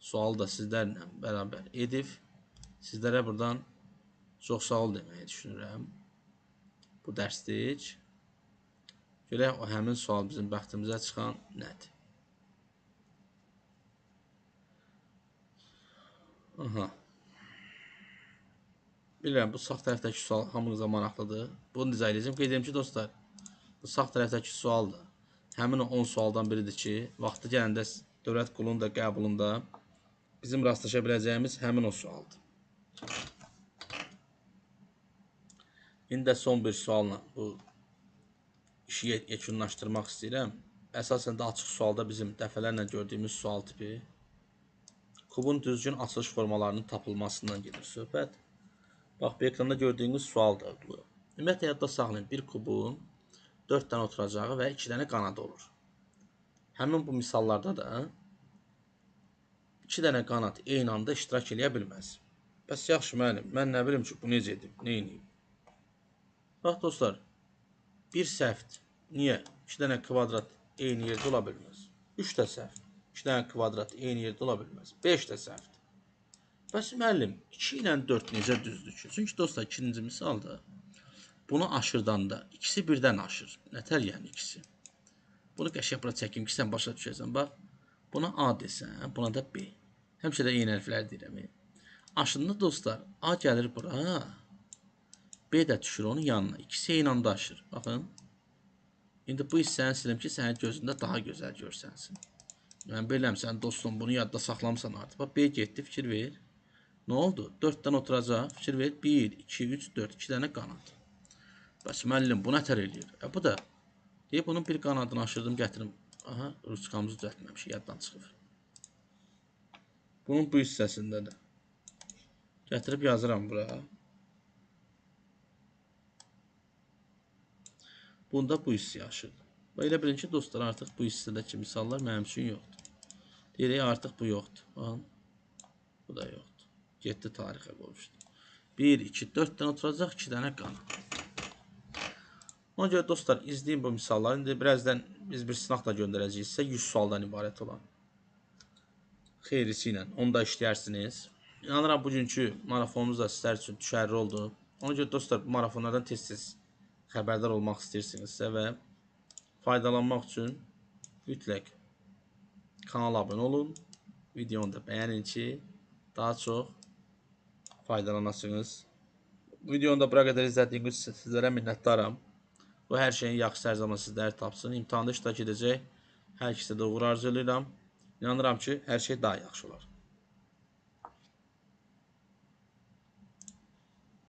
sualı da sizlərlə bərabər edib sizlərə buradan çox sağ ol deməyi düşünürəm. Bu dərslik. Görək o həmin sual bizim bəxtimizə çıxan nədir? Aha. Bilirəm, bu sağ tərəfdəki sual hamınıza maraqlıdır. Bunu izah edəcəm. Qeyd edim ki, dostlar, bu sağ tərəfdəki sual da həmin o 10 sualdan biridir ki, vaxtı gələndə dövlət qulunun da qəbulunda bizim rastlaşa biləcəyimiz həmin o sualdır. İndi də son bir sualla bu işi yekunlaşdırmaq istəyirəm. Əsasən də açıq sualda bizim dəfələrlə gördüyümüz sual tipi kubun düzgün açılış formalarının tapılmasından gedir söhbət. Bax, bu ekranda gördüyünüz sualdır bu. Ümumiyyətlə, yadda saxlayın, bir kubun 4 dənə oturacağı və 2 dənə qanadı olur. Həmin bu misallarda da 2 dənə qanad eyni anda iştirak eləyə bilməz. Bəs yaxşı müəllim, mən nə bilim ki, bu necə edib, nə edib? Bax, dostlar, bir səhvdir. Niyə? 2 dənə kvadrat eyni yerdə ola bilməz. 3 də səhvdir. 2 dənə kvadrat eyni yerdə ola bilməz. 5 də səhvdir. Bəs müəllim, 2 ilə 4 necə düzdür ki? Çünki dostlar, ikinci misalda bunu aşırdanda ikisi birdən aşır. Nətər yəni ikisi? Bunu qəşəng bura çəkim ki, sən başa düşəsən. Bax, buna A desən, buna da B. Həmişə də eyni hərflər deyirəm. Aşında dostlar, A gəlir bura, B də düşür onun yanına. İkisi eyni anda aşır. Baxın. İndi bu hissəni silim ki, sənin gözündə daha gözəl görsənsin. Mən bilirəm, sən dostum bunu yadda saxlamısan artıq. Bax, B getdi, fikir ver. Nə oldu? 4 dənə oturacaq. Fikir ver. 1, 2, 3, 4. 2 dənə qanad. Bəs müəllim, bu nətər eləyir? Bu da. Deyib, bunun bir qanadını aşırdım, gətirim. Aha, ruçkamızı düzəltməmişik, yaddan çıxıb. Bunun bu hissəsində də. Gətirib yazıram bura. Bunda bu hissəyi aşırdım. Və elə bilin ki, dostlar, artıq bu hissədəki misallar mənim üçün yoxdur. Deyirək, artıq bu yoxdur. Baxın, bu da yoxdur. Getdi, tarixə qovuşdu. 1, 2, 4 dənə oturacaq, 2 dənə qanad. Ona görə dostlar, izləyin bu misalları. İndi birazdan biz bir sınaq da göndərəcəyik sizə 100 sualdan ibarət olan. Xeyrisi ilə onu da işləyərsiniz. İnanıram, bugünkü marafonumuz da sizlər üçün düşərli oldu. Ona görə dostlar, bu marafonlardan tez-tez xəbərdar olmaq istəyirsinizsə və faydalanmaq üçün mütləq kanala abunə olun. Videonu da bəyənin ki, daha çox faydalanasınız. Videonu da bura qədər izlədiyiniz üçün sizlərə minnətdaram. Bu hər şeyin yaxşısı hər zaman sizləri tapsın. İmtahanda iştirak edəcək hər ikisi də uğur arzu edirəm. İnanıram ki, hər şey daha yaxşı olar.